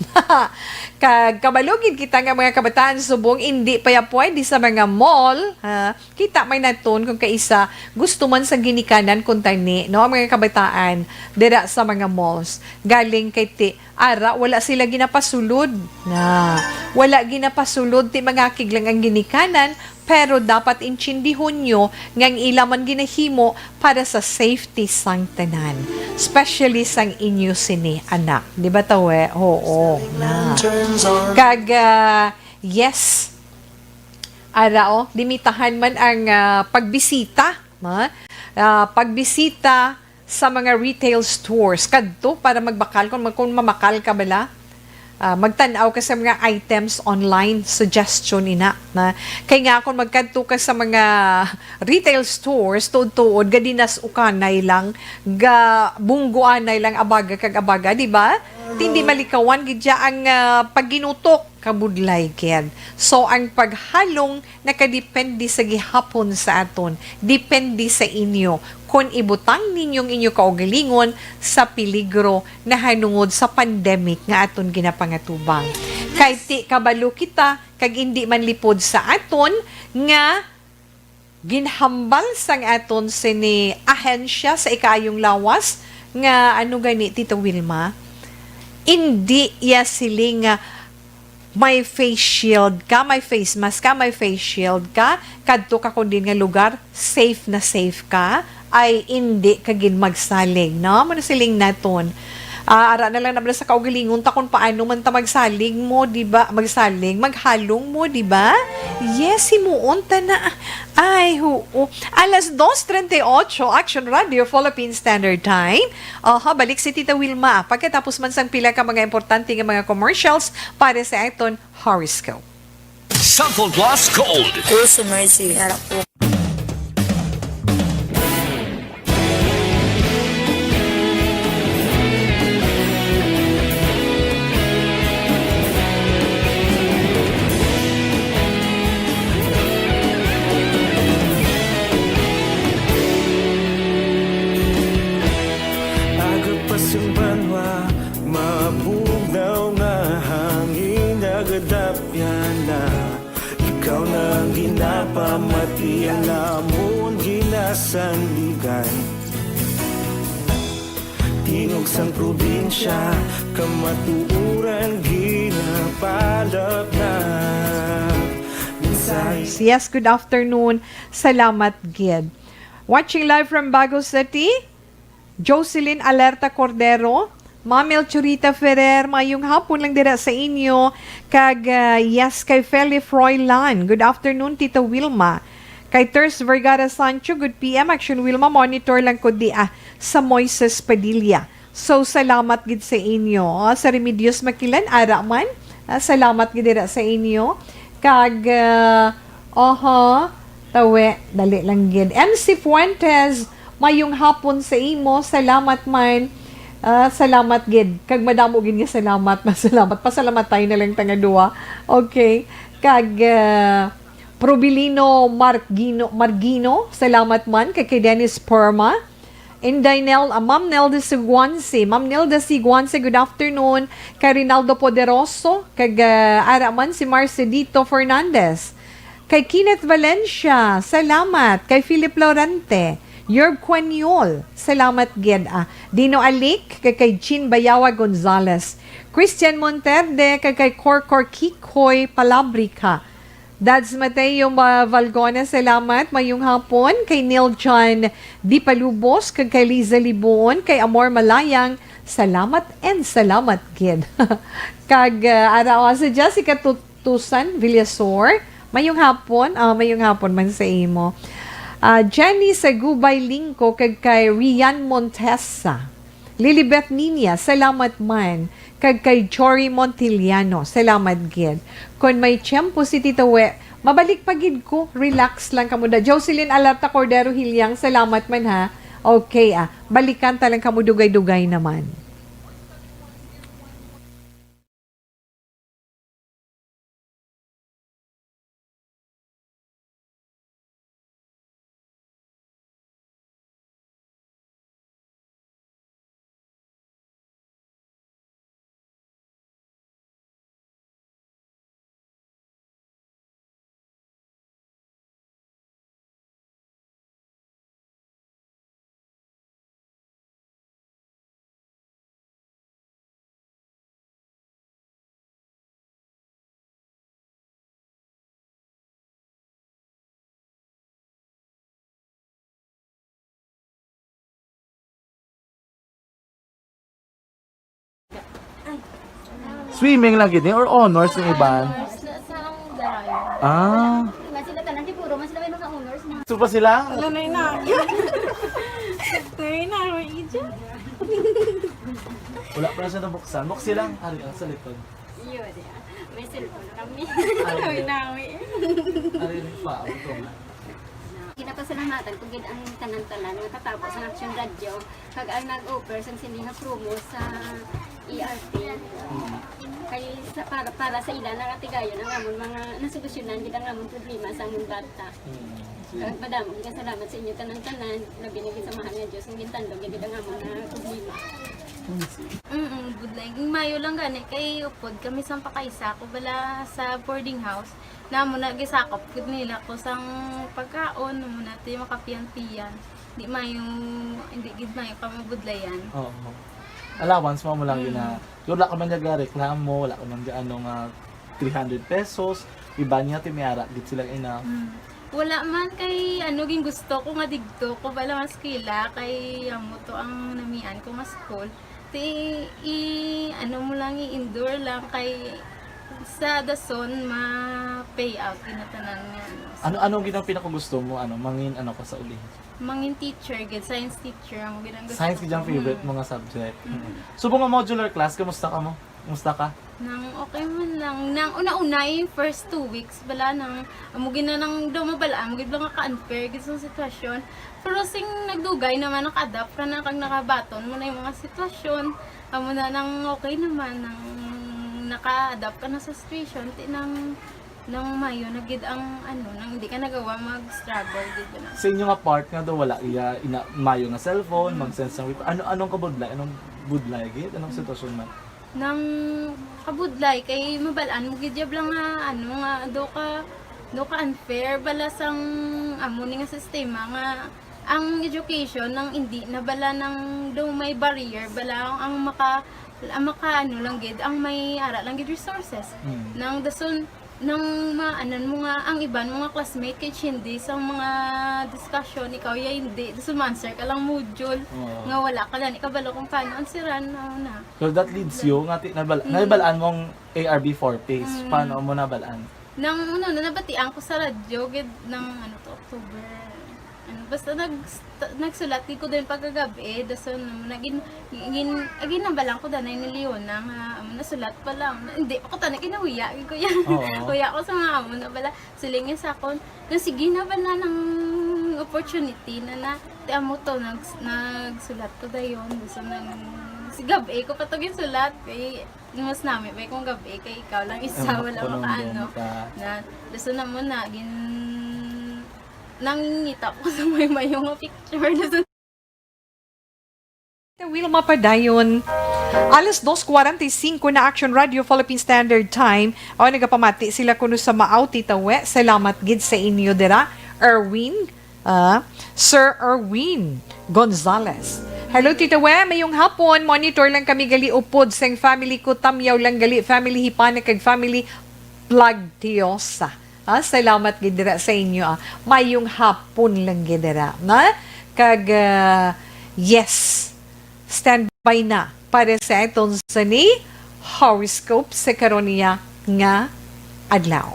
Kag kabalo gid kita nga mga kabataan subong hindi pa ya pwede sa mga mall, ha? Kita may naton kung kaisa gusto man sa ginikanan kuntani, no, ang mga kabataan dira sa mga malls. Galing kay ti, ara, wala sila ginapasulod. Na, wala ginapasulod ti mga kiglang ang ginikanan, pero dapat intindihon nyo nga ang ila man ginahimo para sa safety sang tanan, especially sang inyo sini anak. Di ba, tawe? Oo, na. Kag, ah, yes, ara, oh, limitahan man ang, ah, pagbisita, ma? Ah, pagbisita sa mga retail stores. Kadto para magbakal, kung, kung mamakal ka bala, ah, magtan-aw ka sa mga items online, suggestion ina, na. Kay nga, kung magkadto ka sa mga retail stores, tuod-tuod, gadinas ukanay lang, ga bungguanay lang, abaga kag abaga, di ba? Tindi malikawan gid siya ang, ah, pagginutok, kabudlay gid. So, ang paghalong nakadepende sa gihapon sa aton, depende sa inyo kon ibutang ninyo ang inyo kaugalingon sa peligro nahanungod sa pandemic nga aton ginapangatubang. Kay ti kabalo kita, kag indi man lipod sa aton nga ginhambal sang aton sini ahensya sa ikaayong lawas nga, ano gani, Tita Wilma? Indi iya siling nga may face shield ka, may face mask ka, may face shield ka, kadto ka kon diin nga lugar, safe na safe ka, ay indi ka gid magsalig, no? Amo na siling naton. Ah, ara na lang na sa kaugalingon ta kung paano man ta magsalig mo, di ba? Magsalig, maghalong mo, di ba? Yes, himuon ta na. Ay, huo. Alas dos treinta y ocho, Action Radio, Philippine Standard Time. Aha, balik si Tita Wilma. Pagkatapos man sang pila ka mga importante nga mga commercials para sa aton horoscope. Sample Plus Gold. Uso, Mercy, harap po. Agap pa sing banwa, mabugnaw nga hangin, nagadapyan na. Ikaw na ang ginapamati, ang amon ginasandigan. Tingog sang probinsya, kamatuoran ginapalapnap. Mensahe. Yes, good afternoon. Salamat gid. Watching live from Bago City, Jocelyn Alerta Cordero, Ma'am Melchorita Ferrer, mayong hapon lang dira sa inyo. Kag, ah, yes, kay Feli Froilan. Good afternoon, Tita Wilma. Kay Thurs Vergara Sancho, good P M, Action Wilma, monitor lang ko di, ah, sa Moises Padilla. So, salamat gid sa inyo. Ah, sa Remedios Makilan, ara man. Ah, salamat gid dira sa inyo. Kag, ah, oho, tawe, dali lang gid. M C Fuentes, mayong hapon sa imo. Salamat man. Ah, salamat gid. Kag madamo gid nga salamat. Salamat. Pasalamat tayo na lang tanga duwa. Okay. Kag, ah, Probilino Margino, Margino, salamat man kay, kay Dennis Perma. Inday Nel, ah, Ma'am Nelda Siguansi. Ma'am Nelda Siguansi, good afternoon. Kay Rinaldo Poderoso, kag, ah, ara man si Marcelito Fernandez. Kay Kenneth Valencia, salamat. Kay Philip Laurente, Yerb Quaniol, salamat gid. Ah, Dino Alik, kay, kay Jean Bayawa Gonzalez. Christian Monterde, kay, kay Corcor Kikoy Palabrica. Dads Mateo Ma-, Valgona, salamat. Mayong hapon kay Neil John Dipalubos, kag kay Liza Libuon, kay Amor Malayang, salamat and salamat gid. Kag, ah, ara, oh, si Jessica Tutusan Villasor, mayong hapon, ah, mayong hapon man sa imo. Ah, Jenny Sagubay Lingko, kag kay Rian Montesa. Lilibeth Niña, salamat man. Kag kay Jory Montiliano, salamat gid. Kon may tiyempo si Tito We, mabalik pa gid ko. Relax lang kamo da. Jocelyn Alata Cordero Hilyang, salamat man ha. Okay, ah. Balikan ta lang kamo dugay-dugay naman. Swimming lang gid ni or honors ni iban? Honors na sa ang Darayo. Ah. Nga sila tanan, di puro man sila may mga honors na. Gusto pa sila? Wala na yun na. Wala na yun na, may ija. Wala pa na siya nabuksan. Buksi lang. Ari, ah, sa likod. Iyo, di, ah. May cellphone kami. Ay, nawi. Ari, pa, ito nga. Ginapasalamatan ko gid ang tanan-tanan nga katapo sa Action Radio, kag ang nag-offer sang sini nga promo sa E R P. Mm. Kay sa, para, para sa ila nga tigayon ang amon mga nasolusyonan gid ang amon problema sa amon bata. Mm. Kag madamo gid nga salamat sa inyo tanan-tanan, labi na gid sa mahal nga Dios nga gintandog gid ang amon nga problema. Mm, budlay. Maayo lang gani kay upod kami sang pakaisa ko bala sa boarding house. Namo na gisakop gid nila ko sang pagkaon, mo na ti makapiyan-piyan. Di mayo, hindi gid mayo ka mabudlayan. Oo. Allowance mo, mo lang yun na. Mm. Wala ka man nagareklamo, wala ka man gaano nga three hundred pesos, iba niya, ti may ara gid sila ina. Mm. Wala man kay, ano, gin gusto ko nga digto ko bala mas kila kay amo to ang namian ko nga school. Ti, i-, ano mo lang, i-endure lang kay sa dason ma-pay out ginatanan nga, ano. Ano, ano gid ang pinakagusto mo, ano, mangin, ano ka sa uli? Mangin teacher gid, science teacher ang gid ang gusto Science gid ang ko. Favorite Mm. mo nga subject. Mm. Mm. Subong nga modular class, kamusta ka mo? Kamusta ka? Nang okay man lang. Nang una-una, yung first two weeks, bala nang, amo gid na nang daw mabalaan mo gid lang ka-unfair gid sa sitwasyon. Pero sing nagdugay naman, naka-adapt ka na kag nakabaton mo na yung mga sitwasyon. Amo na nang okay naman, nang naka-adapt ka na sa situation, ti nang, nang mayo na gid ang, ano, nang hindi ka nagawa mag-struggle gid na. Sa inyo nga part nga daw wala iya ina, mayo nga cellphone, Mm. mag-send sang report. Ano, anong kabudlay? Anong budlay gid? Anong Mm. sitwasyon man? Nang kabudlay kay mabalaan mo gid yab lang nga, ano, nga do ka, do ka unfair bala sang amo ni nga sistema nga ang education nang indi na bala nang do may barrier bala ang, ang maka, ang maka, ano lang gid, ang may ara lang gid resources. Mm. Nang dason, nang maanan mo nga ang iban mo nga classmate kay chindi sa mga discussion, ikaw ya hindi. Dason ma-answer ka lang module Oo. nga wala ka gani kabalo kung paano answeran, ano na. So that leads you nga ti-, nabal-, Mm. nabalaan mong A R B four phase. Mm. Paano mo nabalaan? Nang ano, na nabatian ko sa radyo, gid, nang ano to, October. Ano, basta nag-, nagsulat gid ko din pagkagabi, dason nagin-, gin-, ginambalan ko danay ni Leona nga, amo, nasulat pa lang. Hindi pa ko tanay kinahuya, gid ko yan. Oo. Huya ko sa mga amo na bala. Siling niya sa akon, na sige na bala nang opportunity na na, ti amo to, nag-, nagsulat ko dayon. Dason nang, si gabi ko pa to ginsulat, kay mas nami pa kung gabi, kay ikaw lang isa, Ang wala kuno makaano. Doon ka. Na, dason na mo na, gin-, nangingita ko sa may mayo nga picture. Dason Wilma Padayon. Alas dos cuarenta y cinco na, Action Radio Philippine Standard Time. O, nagapamati sila kuno sa Maaw, Tita We. Salamat gid sa inyo dira, Erwin, ah, Sir Erwin Gonzalez. Hello, Tita We. Mayong hapon. Monitor lang kami gali upod sang family ko. Tamyaw lang gali, family Hipana kag family Plagtiosa. Ah, salamat gid dira sa inyo, ah. Mayong hapon lang gid dira, na? Kag, ah, yes, standby na para sa aton sini horoscope sa karon niya nga adlaw.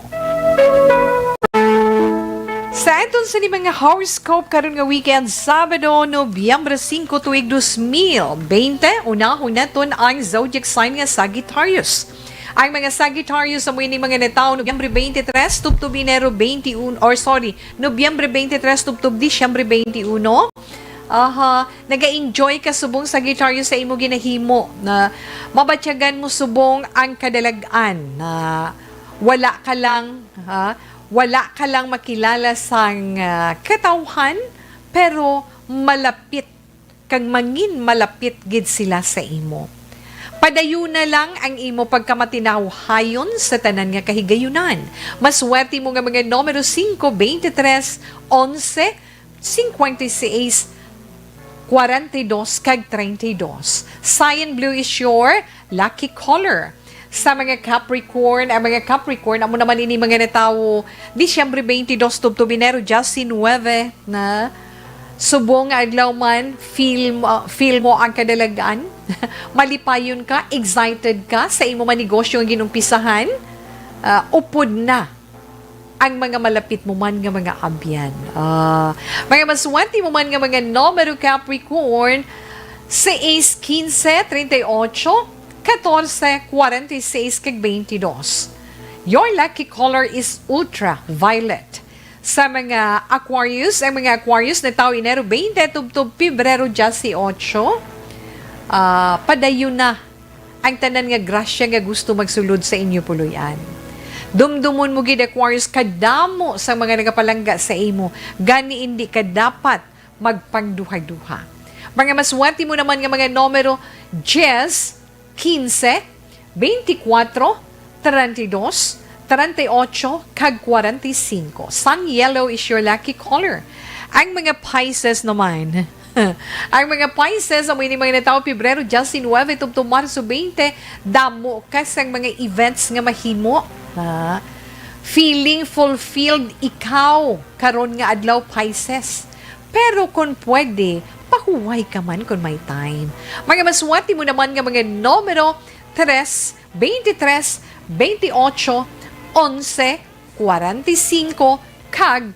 Sa aton sini mga horoscope karon nga weekend, Sabado, Nobyembre singko, tuig dos mil bente, unahon naton ang zodiac sign nga Sagittarius. Ang mga Sagittarius amo ini mga natawo Nobyembre twenty-three tubtob Enero twenty-one, or sorry, Nobyembre twenty-three tubtob Disyembre twenty-one. Aha, naga-enjoy ka subong Sagittarius sa imo ginahimo, na mabatyagan mo subong ang kadalag-an, na wala ka lang, ha, wala ka lang makilala sang, ah, katawhan, pero malapit kag mangin malapit gid sila sa imo. Padayuna lang ang imo pagkamatinawhayon sa tanan nga kahigayunan. Maswerte mo nga mga numero singko, twenty-three, onse, cincuenta y seis, cuarenta y dos, kag treinta y dos. Cyan blue is your lucky color. Sa mga Capricorn, ang mga Capricorn, amo naman ini mga natawo, Disyembre twenty-dos tubtob Enero diecinuebe na. Subong nga adlaw man, feel mo, feel mo ang kadalagan. Malipayon ka, excited ka sa imo man negosyo nga ginumpisahan. Ah, upod na ang mga malapit mo man nga mga abyan. Ah, mga maswerte mo man nga mga numero, Capricorn, seis, quince, treinta y ocho, catorce, cuarenta y seis, kag veintidós. Your lucky color is ultraviolet. Sa mga Aquarius, ang mga Aquarius natawo Enero twenty tubtob Pebrero dieciocho, ah, padayon na ang tanan nga grasya nga gusto magsulod sa inyo puloy-an. Dumdumon mo gid, Aquarius, kadamo sa mga nagapalangga sa imo, gani indi ka dapat magpangduha-duha. Mga maswerte mo naman nga mga numero, diyes, quince, veinticuatro, treinta y dos, treinta y ocho, kag cuarenta y cinco. Sun yellow is your lucky color. Ang mga Pisces naman, ang mga Pisces, amo ini mga natawo Pebrero diecinuebe tubtob Marso twenty, damo ka sang mga events nga mahimo. Ha? Feeling fulfilled ikaw karon nga adlaw, Pisces. Pero kung pwede, pahuway ka man kung may time. Mga maswerte mo naman nga mga numero, tres, veintitrés, veintiocho, onse, cuarenta y cinco, kag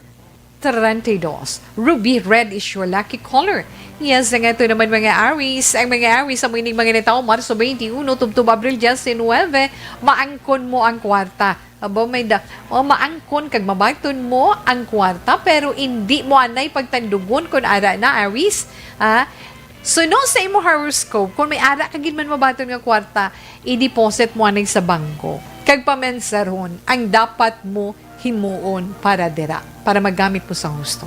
treinta y dos. Ruby red is your lucky color. Yes, ang ato naman mga Aries. Ang mga Aries, amo ining mga natawo Marso twenty-one tubtob Abril diecinuebe, maangkon mo ang kwarta. Abo, may da-, o, maangkon kag mabaton mo ang kwarta, pero indi mo anay pagtandugon kon ara na, Aries. Ah, suno sa imo horoscope, kon may ara ka gid man mabaton nga kwarta, i-deposit mo anay sa bangko. Kag pamensahon ang dapat mo himuon para dira, para magamit mo sa husto.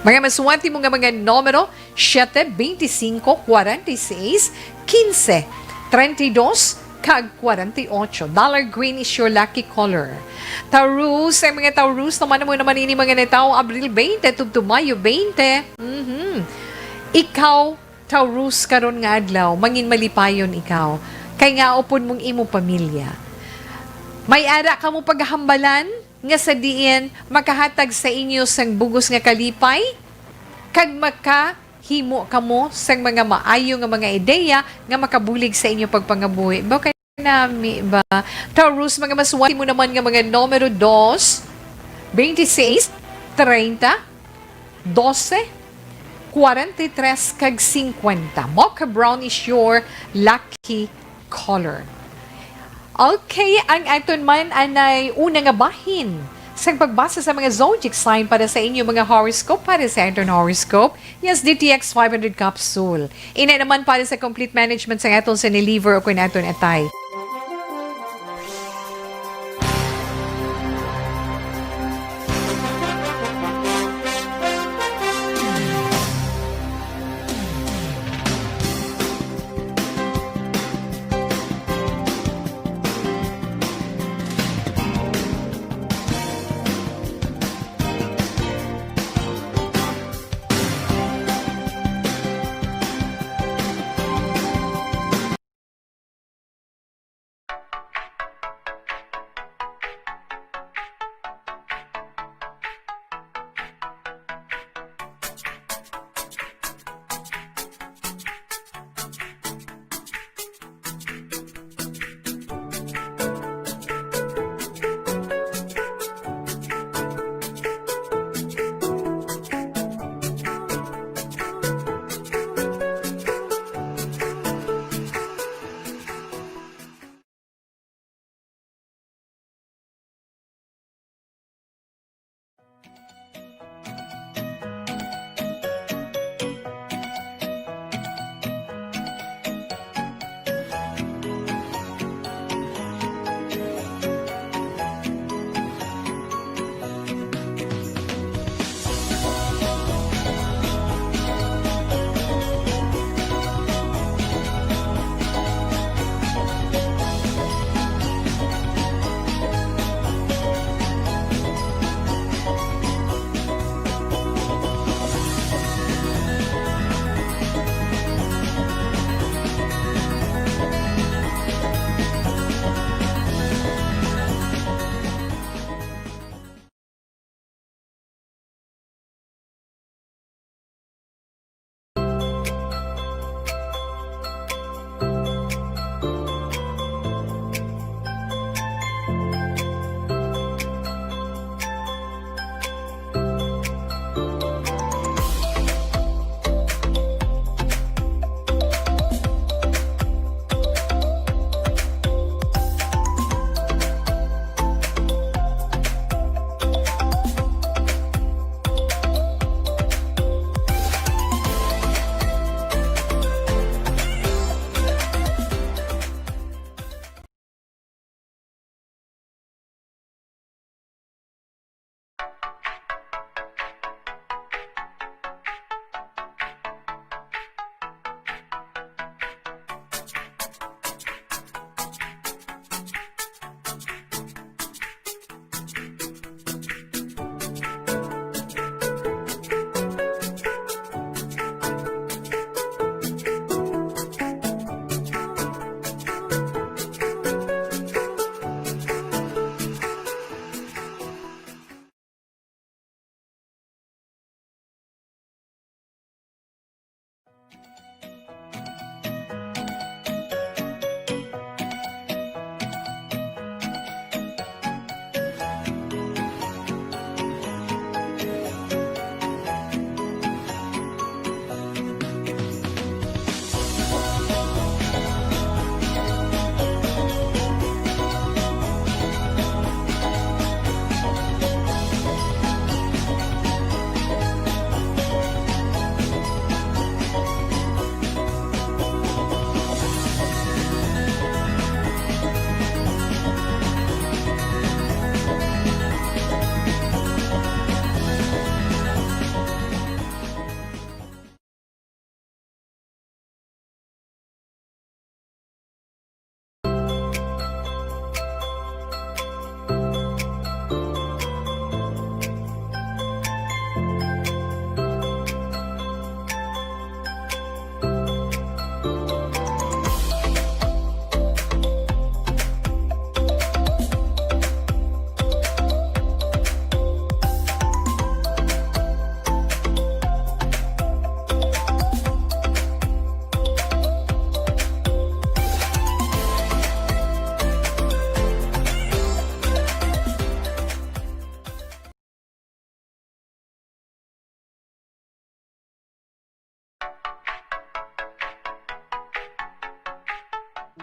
Mga maswerte mo nga mga numero, siete, veinticinco, cuarenta y seis, quince, treinta y dos, kag cuarenta y ocho. Dollar green is your lucky color. Taurus, ang mga Taurus naman, amo naman ini mga natawo Abril twenty tubtob Mayo twenty. Mhm. Ikaw, Taurus, karon nga adlaw, mangin malipayon ikaw, kay nga upod mong imo pamilya. May ara kamo paghambalan nga sa diin makahatag sa inyo sang bugos nga kalipay, kag makahimo kamo sang mga maayo nga mga ideya nga makabulig sa inyo pagpangabuhi. Mao kay nami ba? Taurus, mga maswerte mo naman nga mga numero dos, veintiséis, treinta, doce, cuarenta y tres, kag cincuenta. Mocha brown is your lucky color. Okay, ang aton man anay una nga bahin sa pagbasa sa mga zodiac sign para sa inyo mga horoscope para sa aton horoscope. Yes, D T X five hundred capsule. Ina naman para sa complete management sa aton sa liver o kung aton atay.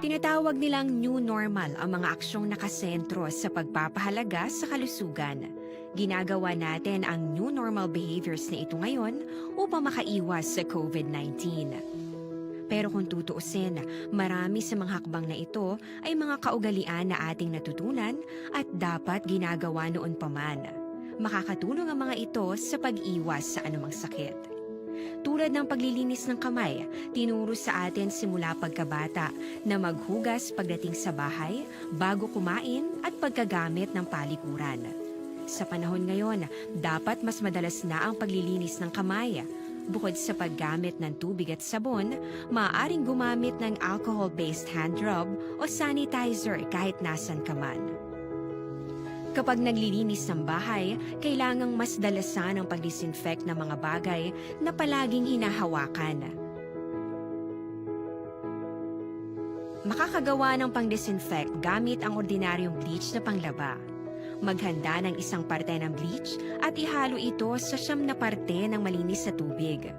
Tinatawag nilang new normal ang mga aksyong nakasentro sa pagpapahalaga sa kalusugan. Ginagawa natin ang new normal behaviors na ito ngayon upang makaiwas sa covid nineteen. Pero kung tutuusin, marami sa mga hakbang na ito ay mga kaugalian na ating natutunan at dapat ginagawa noon pa man. Makakatulong ang mga ito sa pag-iwas sa anumang sakit. Tulad ng paglilinis ng kamay, tinuro sa atin simula pagkabata na maghugas pagdating sa bahay, bago kumain at pagkagamit ng palikuran. Sa panahon ngayon, dapat mas madalas na ang paglilinis ng kamay. Bukod sa paggamit ng tubig at sabon, maaaring gumamit ng alcohol-based hand rub o sanitizer kahit nasan ka man. Kapag naglilinis ng bahay, kailangang mas dalasan ang pag-disinfect ng mga bagay na palaging hinahawakan. Makakagawa ng pang-disinfect gamit ang ordinaryong bleach na panglaba. Maghanda ng isang parte ng bleach at ihalo ito sa siyam na parte ng malinis na tubig.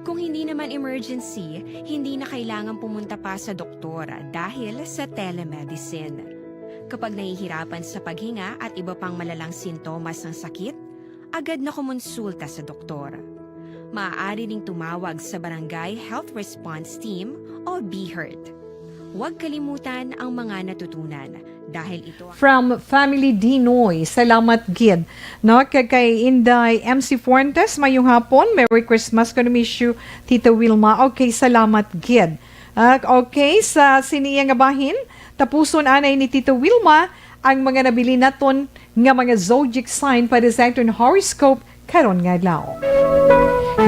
Kung hindi naman emergency, hindi na kailangan pumunta pa sa doktor dahil sa telemedicine. Kapag nahihirapan sa paghinga at iba pang malalang sintomas ng sakit, agad na kumonsulta sa doktor. Maaari ring tumawag sa Barangay Health Response Team o BHERT. Huwag kalimutan ang mga natutunan dahil ito ang From Family Dinoy, salamat gid. No, kag kay Inday M C Fuentes, mayong hapon. Merry Christmas kuno, miss you, Tita Wilma. Okay, salamat gid. Ah, okay, sa sini nga bahin, tapuson anay ni Tita Wilma ang mga nabilin naton nga mga zodiac sign para sa aton horoscope karon nga adlaw.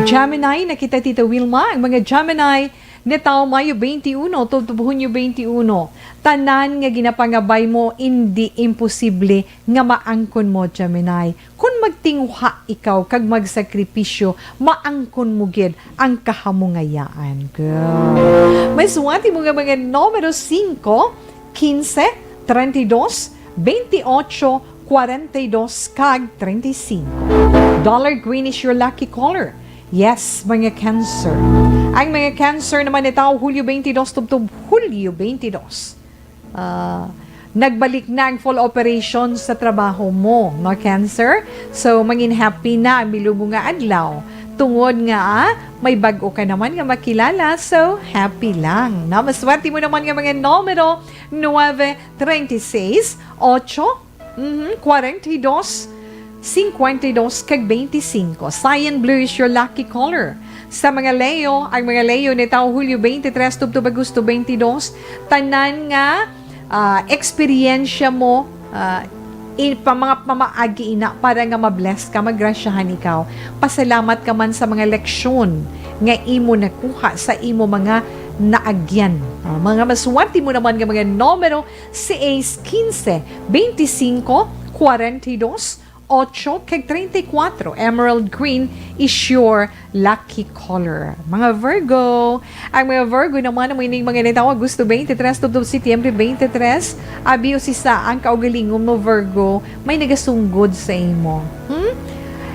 Gemini, nakita, Tita Wilma, ang mga Gemini natawo Mayo twenty-one tubtob Hunyo twenty-one. Tanan nga ginapangabay mo, indi imposible nga maangkon mo, Gemini. Kon magtinguha ikaw kag magsakripisyo, maangkon mo gid ang kahamungayaan. Good. May suwati mo nga mga numero singko, quince, treinta y dos, veintiocho, cuarenta y dos, kag treinta y cinco. Dollar green is your lucky color. Yes, mga Cancer. Ang mga Cancer naman natawo Hulyo twenty-two tubtob Hulyo twenty-two. Ah, nagbalik na ang full operation sa trabaho mo, no, Cancer? So, mangin happy na ang bilog mo nga adlaw. Tungod nga, ah, may bag-o ka naman nga makilala, so happy lang, no? Maswerte mo naman nga mga numero, nueve, treinta y seis, ocho, mhm, cuarenta y dos, cincuenta y dos, kag veinticinco. Cyan blue is your lucky color. Sa mga Leo, ang mga Leo natawo Hulyo twenty-three tubtob Agosto twenty-two, tanan nga, ah, eksperyensya mo, ah, in, pa mga pamaagi ina para nga ma-bless ka, magrasyahan ikaw. Pasalamat ka man sa mga leksyon nga imo nakuha sa imo mga naagyan. Ah, mga maswerte mo naman nga mga numero, seis, quince, veinticinco, cuarenta y dos, ocho, kag treinta y cuatro. Emerald green is your lucky color. Mga Virgo, ang mga Virgo naman, amo ining mga natawo Agosto twenty-three tubtob Setyembre twenty-three. Abi, usisa ang kaugalingon mo, Virgo, may nagasunggod sa imo. Hmm?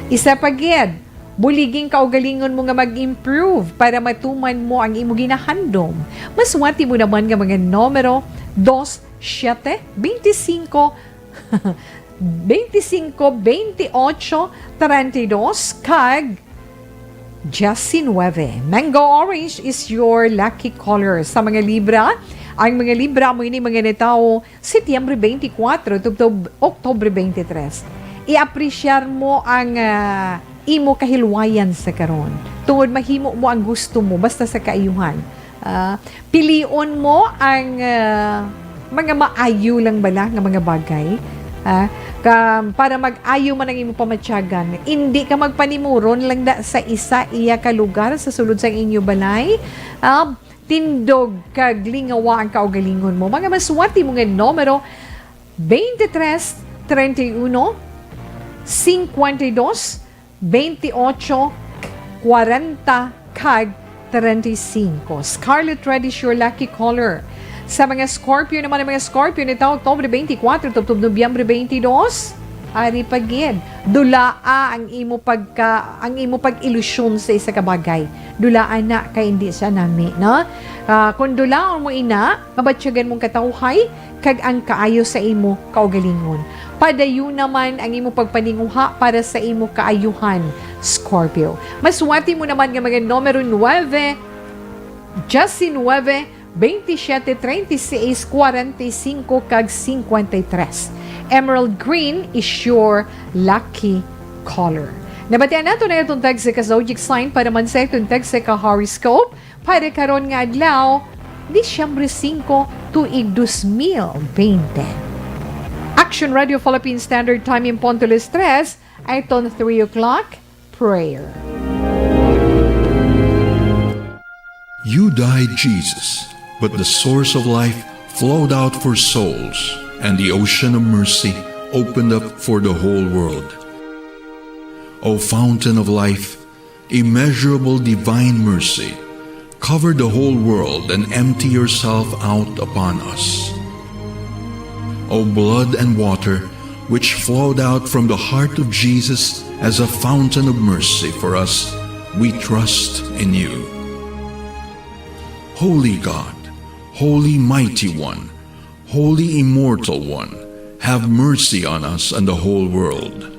Isa pa gid, buliging kaugalingon mo nga mag-improve para matuman mo ang imo ginahandom. Maswerte mo naman nga mga numero, dos, siete, veinticinco, veinticinco, veintiocho, treinta y dos, kag diecinueve. Mango orange is your lucky color. Sa mga Libra, ang mga Libra amo ini mga natawo Setyembre twenty-four tubtob Oktubre twenty-three. I-apresyar mo ang, ah, imo kahilwayan sa karon, tungod mahimo mo ang gusto mo basta sa kaayuhan. Ah, pilion mo ang, ah, mga maayo lang bala nga mga bagay, ah, ka, para mag-ayo man ang imo pamatyagan. Indi ka magpanimuron lang da sa isa iya ka lugar sa sulod sang inyo balay. Ah, tindog kag lingawa ang kaugalingon mo. Mga maswerte mo nga numero, twenty-three, treinta y uno, cincuenta y dos, veintiocho, cuarenta, kag treinta y cinco. Scarlet red is your lucky color. Sa mga Scorpio naman, ang mga Scorpio natawo Oktubre twenty-four tubtob Nobyembre twenty-two, Ari pa gid, dulaa ang imo pagka-, ang imo pag-ilusyon sa isa ka bagay. Dulaan na kay hindi siya nami, no? Ah, kung dulaon mo ina, mabatyagan mong katawhay, kag ang kaayo sa imo kaugalingon. Padayon naman ang imo pagpaninguha para sa imo kaayuhan, Scorpio. Maswati mo naman nga mga numero nuebe, diecinuebe, veintisiete, treinta y seis, cuarenta y cinco, kag cincuenta y tres. Emerald green is your lucky color. Nabatian nato na itong tag sa ka zodiac sign para man sa itong tag sa ka horoscope para karon nga adlaw, Disyembre singko, tuig dos mil bente. Action Radio Philippine Standard Time in Ponto Tres, ay ton three o'clock, prayer. You died, Jesus, but the source of life flowed out for souls, and the ocean of mercy opened up for the whole world. O fountain of life, immeasurable divine mercy, cover the whole world and empty yourself out upon us. O blood and water, which flowed out from the heart of Jesus as a fountain of mercy for us, we trust in you. Holy God, Holy Mighty One, Holy Immortal One, have mercy on us and the whole world.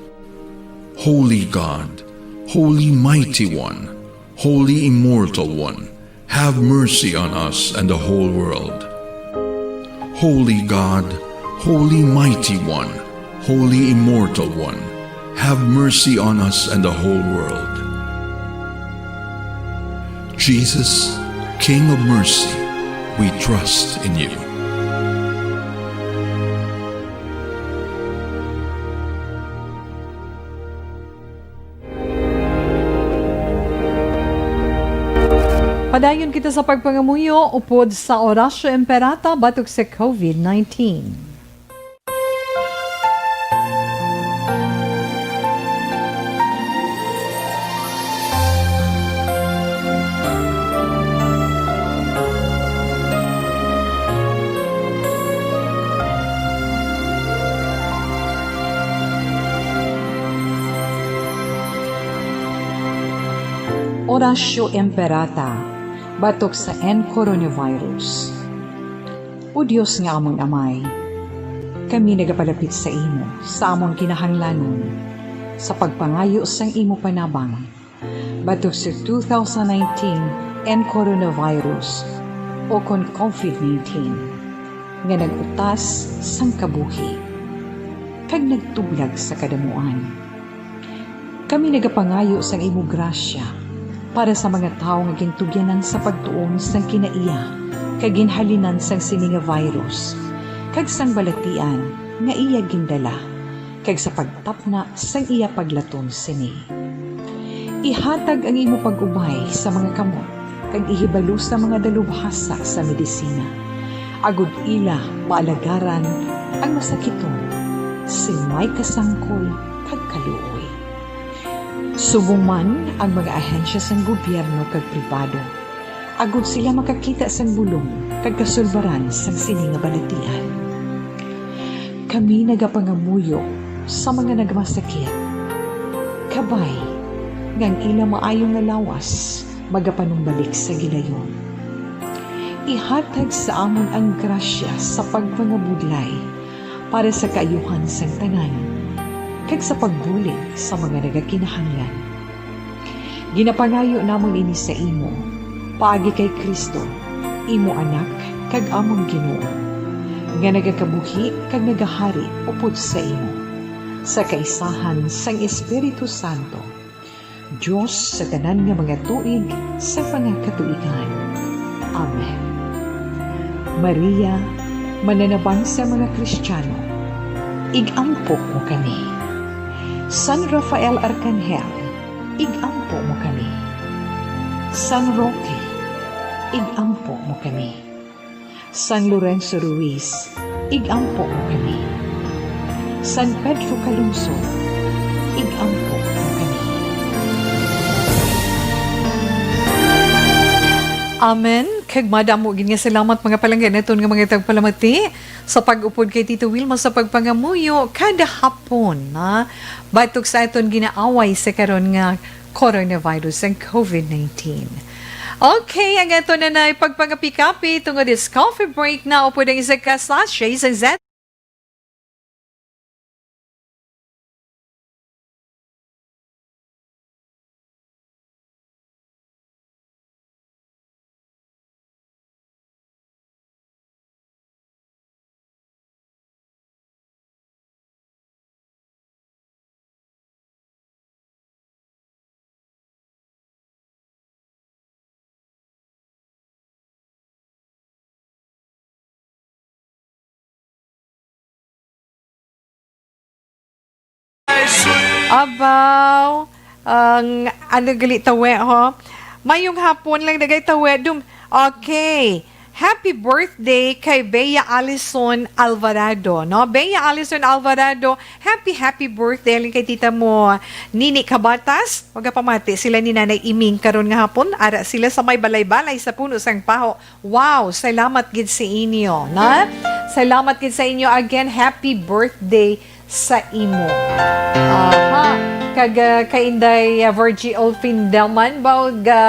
Holy God, Holy Mighty One, Holy Immortal One, have mercy on us and the whole world. Holy God, Holy Mighty One, Holy Immortal One, have mercy on us and the whole world. Jesus, King of mercy, we trust in you. Padayon kita sa pagpangamuyo upod sa Oratio Imperata batok sa covid nineteen. Oratio Imperata, batok sa N coronavirus. O Dios nga amon Amay, kami nagapalapit sa imo sa amon kinahanglanon sa pagpangayo sang imo panabang batok sa two thousand nineteen N coronavirus, o kon covid nineteen, nga nag-utas sang kabuhi kag nagtublag sa kadamuan. Kami nagapangayo sang imo grasya para sa mga tawo nga gintugyanan sa pagtuon sang kinaiya kag ginhalinan sang sini nga virus, kag sang balatian nga iya gindala, kag sa pagtapna sang iya paglaton sini. Ihatag ang imo pag-ubay sa mga kamot kag ihibalo sa mga dalubhasa sa medisina, agod ila maalagaran ang masakiton sing may kasangkol kag kaluoy. Subong man ang mga ahensya sang gobyerno kag pribado, agod sila makakita sang bulong kag kasulbaran sang sini nga balatian. Kami nagapangamuyo sa mga nagmasakit, kabay nga ang ila maayo nga lawas magapanumbalik sa gilayon. Ihatag sa amon ang grasya sa pagpangabudlay para sa kaayuhan sang tanan, kag sa pagbulig sa mga nagakinahanglan. Ginapangayo namon ini sa imo, paagi kay Cristo, imo Anak kag amon Ginoo, nga nagakabuhi kag nagahari upod sa imo, sa kaisahan sang Espiritu Santo, Dios sa tanan nga mga tuig sa mga katuigan. Amen. Maria, mananabang sa mga Kristiyano, ig-ampo mo kami. San Rafael Arcangel, ig-ampo mo kami. San Roque, ig-ampo mo kami. San Lorenzo Ruiz, ig-ampo mo kami. San Pedro Calungsod, ig-ampo mo kami. Amen. Kag madamo gid nga salamat, mga palangga naton nga mga tagpalamati, sa pag-upod kay Tito Wilma sa pagpangamuyo kada hapon, ha? Batok sa aton ginaaway sa karon nga coronavirus, ang covid nineteen. Okay, ang ato na na pagpangapikapi tungod is coffee break na upod ang isa ka sachet sa Z Abaw, ang ano gali tawe, ho? Mayong hapon lang dagay tawe. Dum-, okay. Happy birthday kay Bea Alison Alvarado, no? Bea Alison Alvarado, happy, happy birthday lang kay tita mo, Nini Cabatas. Magapamati sila ni Nanay Iming karon nga hapon. Ara sila sa may balay-balay sa Puno sang Paho. Wow, salamat gid sa inyo, na? Salamat gid sa inyo. Again, happy birthday sa imo. Aha. Kag, ah, kay Inday, ah, Virgie Olfin Delman, baw ga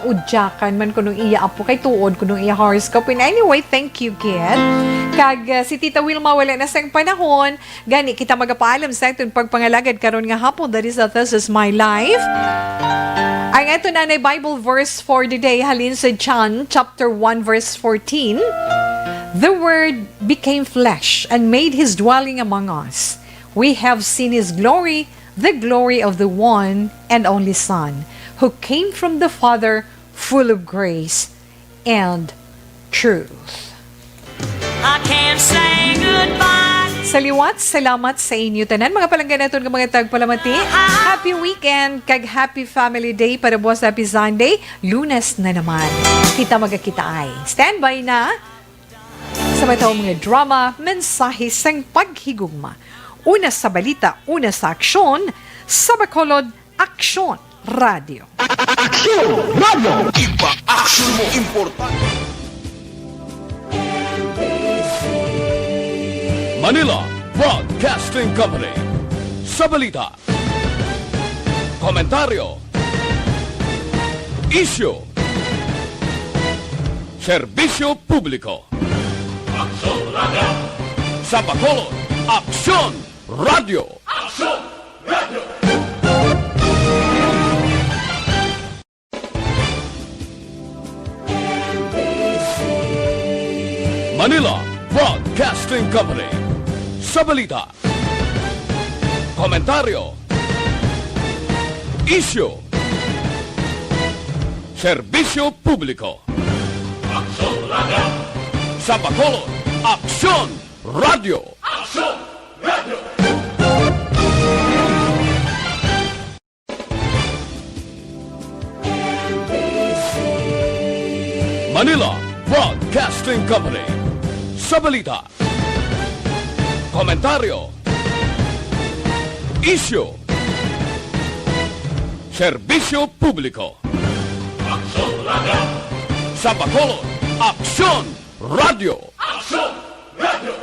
udyakan man kunong iya apo kay tuod kunong iya horoscope. And anyway, thank you, kid. Kag, ah, si Tita Wilma wala na sang panahon, gani kita magapaalam sa aton pagpangalagad karon nga hapon. That is the This Is My Life. Ang aton anay Bible verse for the day halin sa John chapter one verse fourteen. The Word became flesh and made his dwelling among us. We have seen his glory, the glory of the one and only Son, who came from the Father, full of grace and truth. I can't say goodbye. Sa liwat, salamat sa inyo tanan, mga palangga naton nga mga tagpalamati. Happy weekend, kag happy family day para buwas, happy Sunday. Lunes na naman. Kita magakitaay. Standby na sa matahom nga drama, mensahe sang paghigugma. Una sa balita, una sa aksyon, sa Bacolod, Aksyon Radio. Aksyon Radio. Ipa-aksyon mo importante. Manila Broadcasting Company. Sa balita, komentaryo, isyu, serbisyo publiko. Aksyon Radio. Sa Bacolod, Aksyon Radio. Aksyon Radio. Manila Broadcasting Company. Sa balita, komentaryo, isyu, serbisyo publiko. Aksyon Radio. Sa Bacolod, Aksyon Radio. Aksyon Radio. Manila Broadcasting Company. Sa balita, komentaryo, isyu, serbisyo publiko. Aksyon Radio. Sa Bacolod, Aksyon Radio. Aksyon Radio.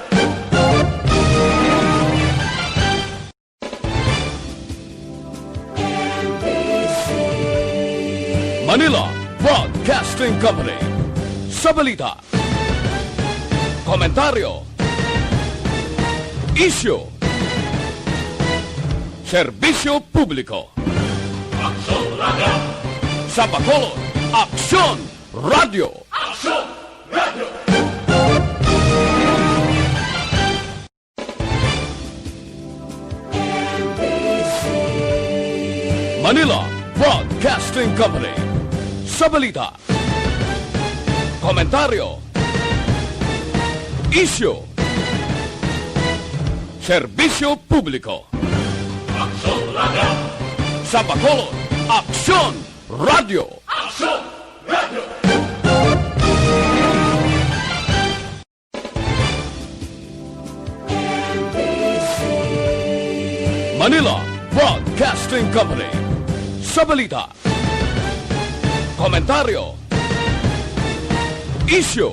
Manila Broadcasting Company. Sa balita, komentaryo, isyu, serbisyo publiko. Aksyon Radio. Sa Bacolod, Aksyon Radio. Aksyon Radio. Manila Broadcasting Company. Sa balita, komentaryo, isyu, serbisyo publiko. Aksyon Radio. Sa Bacolod, Aksyon Radio. Aksyon Radio. Manila Broadcasting Company. Sa balita, komentaryo, Isyu